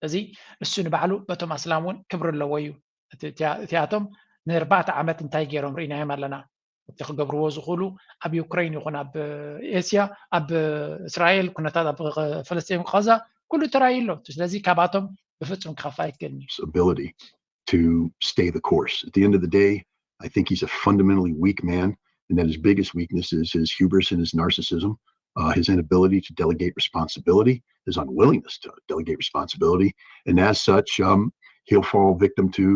እዚ እሱ ንባዕሉ በቶም ኣስላም እውን ክብሪ ኣለዎ እዩ። እቲኣቶም ንእርባዕተ ዓመት እንታይ ገይሮም ርኢናዮም ኣለና። እቲ ክገብርዎ ዝኽእሉ ኣብ ዩክሬን ይኹን ኣብ ኤስያ ኣብ እስራኤል ኩነታት ኣብ ፈለስጢን ቃዛ ኩሉ ተራእዩ ኣሎ። ስለዚ ካብኣቶም ብፍጹም ክኸፍእ ኣይክእልን እዩ። ability to stay the course. At the end of the day, I think he's a fundamentally weak man, and that his biggest weakness is his hubris and his narcissism, uh, his inability to delegate responsibility, his unwillingness to delegate responsibility, and as such, um, he'll fall victim to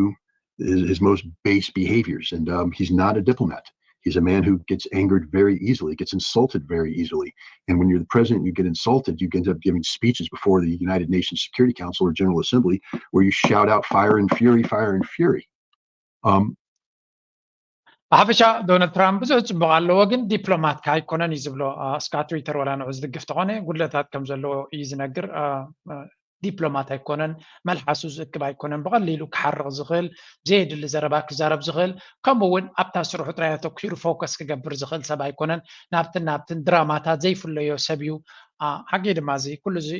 his, his most base behaviors. And um, he's not a diplomat. He's a man who gets angered very easily, gets insulted very easily. And when you're the president, you get insulted, you end up giving speeches before the United Nations Security Council or General Assembly where you shout out fire and fury, fire and fury. Um, ብሓፈሻ ዶናልድ ትራምፕ ብዙሕ ፅቡቅ ኣለዎ፣ ግን ዲፕሎማት ኣይኮነን እዩ ዝብሎ። እስካ ትዊተር ወላ ንዑ ዝድግፍ ተኾነ ጉድለታት ከም ዘለዎ እዩ ዝነግር። ዲፕሎማት ኣይኮነን፣ መልሓሱ ዝእክብ ኣይኮነን፣ ብቐሊሉ ክሓርቕ ዝኽእል፣ ዘየድሊ ዘረባ ክዛረብ ዝኽእል፣ ከምኡ እውን ኣብታ ስርሑ ጥራይ ኣተኪሩ ፎከስ ክገብር ዝኽእል ሰብ ኣይኮነን። ናብትን ናብትን ድራማታት ዘይፍለዮ ሰብ እዩ። ሓቂ ድማ እዚ ኩሉ እዚ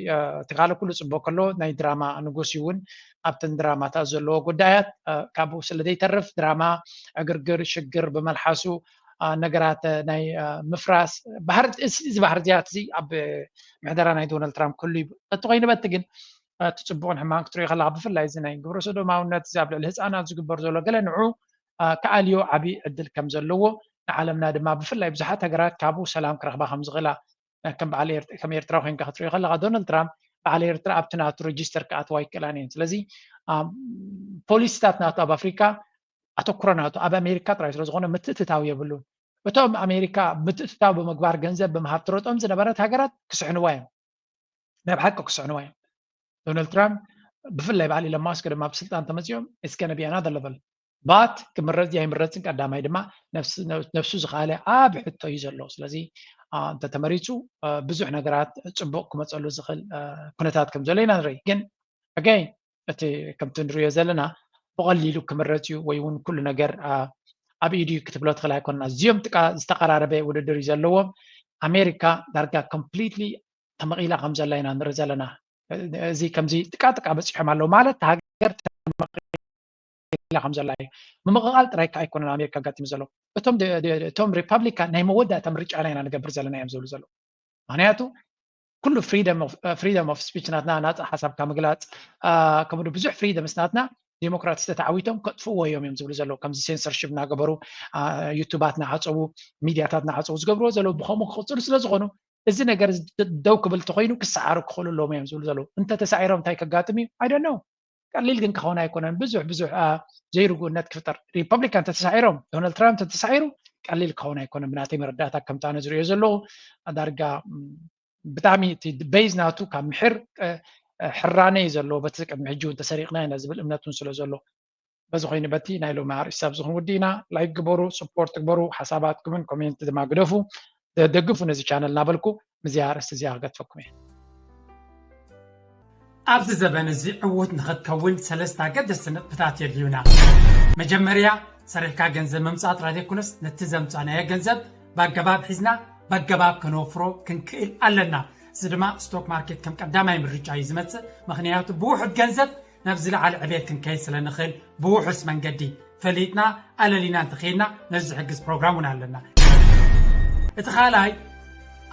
እቲ ካልእ ኩሉ ፅቡቅ ከሎ ናይ ድራማ ንጉስ እዩ እውን ኣብተን ድራማታት ዘለዎ ጉዳያት ካብኡ ስለ ዘይተርፍ ድራማ ዕግርግር ሽግር ብመልሓሱ ነገራት ናይ ምፍራስ ባህሪ እዚ ባህርያት እዚ ኣብ ምሕደራ ናይ ዶናልድ ትራምፕ ክህሉ እዩ። ተትኾይኑ በቲ ግን እቲ ፅቡቕን ሕማን ክትሪኦ ከለካ ብፍላይ እዚ ናይ ግብረ ሰዶማውነት እዚ ኣብ ልዕሊ ህፃናት ዝግበር ዘሎ ገለ ንዑ ክኣልዮ ዓብዪ ዕድል ከም ዘለዎ ንዓለምና ድማ ብፍላይ ብዙሓት ሃገራት ካብኡ ሰላም ክረኽባ ከም ዝኽእላ ከም በዓል ከም ኤርትራ ኮይንካ ክትሪኦ ከለካ ዶናልድ ትራምፕ በዓል ኤርትራ ኣብቲ ናቱ ሬጅስተር ክኣትዋ ኣይክእላን እየን። ስለዚ ፖሊሲታት ናቱ ኣብ ኣፍሪካ ኣተኩሮ ናቱ ኣብ ኣሜሪካ ጥራይ ስለዝኮነ ምትእትታው የብሉን። እቶም ኣሜሪካ ምትእትታው ብምግባር ገንዘብ ብምሃብ ትረጦም ዝነበረት ሃገራት ክስሕንዋ እዮም። ናይ ብሓቂ ክስዕንዋ እዮም። ዶናልድ ትራምፕ ብፍላይ በዓል ኢለን ማስክ ድማ ኣብ ስልጣን ተመፂኦም it's gonna be another level but ክምረፅ ኣይምረፅን ቀዳማይ ድማ ነፍሱ ዝኸኣለ ዓብ ሕቶ እዩ ዘሎ። ስለዚ እንተተመሪፁ ብዙሕ ነገራት ፅቡቅ ክመፀሉ ዝኽእል ኩነታት ከም ዘሎ ኢና ንርኢ። ግን ኣገይን እቲ ከምቲ ንሪኦ ዘለና ብቐሊሉ ክምረፅ እዩ ወይ እውን ኩሉ ነገር ኣብ ኢዱ ክትብሎ ትኽእል ኣይኮንና። እዚኦም ጥቃ ዝተቀራረበ ውድድር እዩ ዘለዎም። ኣሜሪካ ዳርጋ ኮምፕሊትሊ ተመቒላ ከም ዘላ ኢና ንርኢ ዘለና። እዚ ከምዚ ጥቃ ጥቃ በፂሖም ኣለዉ ማለት ሃገር ተመቒላ ከም ዘላ እዩ። ምምቕቓል ጥራይ ከዓ ኣይኮነን ኣሜሪካ ኣጋጢሙ ዘሎ። እቶም ሪፓብሊካን ናይ መወዳእታ ምርጫና ኢና ንገብር ዘለና እዮም ዝብሉ ዘለዉ። ምክንያቱ ኩሉ ፍሪደም ኦፍ ስፒች ናትና ናፃ ሓሳብካ ምግላፅ ከምኡ ብዙሕ ፍሪደምስ ናትና ዴሞክራትስ ተተዓዊቶም ከጥፍዎ እዮም እዮም ዝብሉ ዘለዉ። ከምዚ ሴንሰርሽፕ እናገበሩ ዩቱባት እናዓፀዉ ሚድያታት እናዓፀዉ ዝገብርዎ ዘለዉ ብከምኡ ክቅፅሉ ስለዝኮኑ እዚ ነገር ደው ክብል ተኮይኑ ክሰዓሩ ክኽእሉ ኣለዎም እዮም ዝብሉ ዘለዉ። እንተተሳዒሮም እንታይ ከጋጥም እዩ? I don't know። ቀሊል ግን ክኸውን ኣይኮነን። ብዙሕ ብዙሕ ዘይርጉእነት ክፍጠር። ሪፐብሊካን ተተሳዒሮም ዶናልድ ትራምፕ ተተሳዒሩ ቀሊል ክኸውን ኣይኮነን። ብናተይ መረዳእታ ከምታ ኣነ ዝሪኦ ዘለኹ ዳርጋ ብጣዕሚ እቲ ቤዝ ናቱ ካብ ምሕር ሕራነ እዩ ዘለዎ። በቲ ቅድሚ ሕጂ እውን ተሰሪቕና ኢና ዝብል እምነት እውን ስለ ዘሎ በዚ ኮይኑ በቲ ናይ ሎሚ ኣርእስቲ ኣብዚ ክንውዲ ኢና። ላይክ ግበሩ፣ ስፖርት ግበሩ፣ ሓሳባትኩምን ኮሜንት ድማ ግደፉ። ደግፉ ነዚ ቻነል እናበልኩ ምስዚ ኣርእስቲ እዚኣ ክገድፈኩም እየ። ኣብዚ ዘበን እዚ ዕዉት ንኽትከውን ሰለስተ ኣገደስቲ ነጥብታት የድልዩና። መጀመርያ ሰሪሕካ ገንዘብ ምምፃእ ጥራይ ዘይኮነስ ነቲ ዘምፃእናዮ ገንዘብ ብኣገባብ ሒዝና ብኣገባብ ከነወፍሮ ክንክእል ኣለና። እዚ ድማ ስቶክ ማርኬት ከም ቀዳማይ ምርጫ እዩ ዝመፅእ። ምክንያቱ ብውሑድ ገንዘብ ናብ ዝለዓለ ዕቤት ክንከይድ ስለ ንኽእል ብውሑስ መንገዲ ፈሊጥና ኣለሊና እንተኸይድና ነዚ ዝሕግዝ ፕሮግራም እውን ኣለና። እቲ ካልኣይ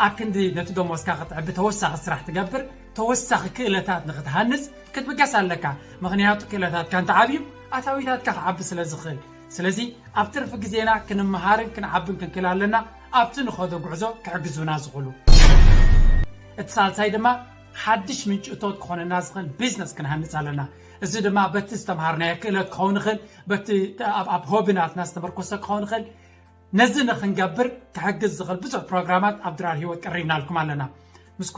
ኣብ ክንዲ ነቲ ደሞዝካ ክትዕቢ ተወሳኺ ስራሕ ትገብር ተወሳኺ ክእለታት ንክትሃንፅ ክትብገስ ኣለካ። ምክንያቱ ክእለታትካ እንተዓብዩ ኣታዊታትካ ክዓቢ ስለ ዝኽእል። ስለዚ ኣብ ትርፊ ግዜና ክንመሃርን ክንዓብን ክንክእል ኣለና ኣብቲ ንኸዶ ጉዕዞ ክሕግዙና ዝኽእሉ። እቲ ሳልሳይ ድማ ሓድሽ ምንጪ እቶት ክኾነና ዝኽእል ቢዝነስ ክንሃንፅ ኣለና። እዚ ድማ በቲ ዝተምሃርናዮ ክእለት ክኸውን ይኽእል፣ በቲ ኣብ ሆቢ ናትና ዝተመርኮሰ ክኸውን ይኽእል። ነዚ ንክንገብር ክሕግዝ ዝኽእል ብዙሕ ፕሮግራማት ኣብ ድራር ህይወት ቀሪብናልኩም ኣለና። ምስ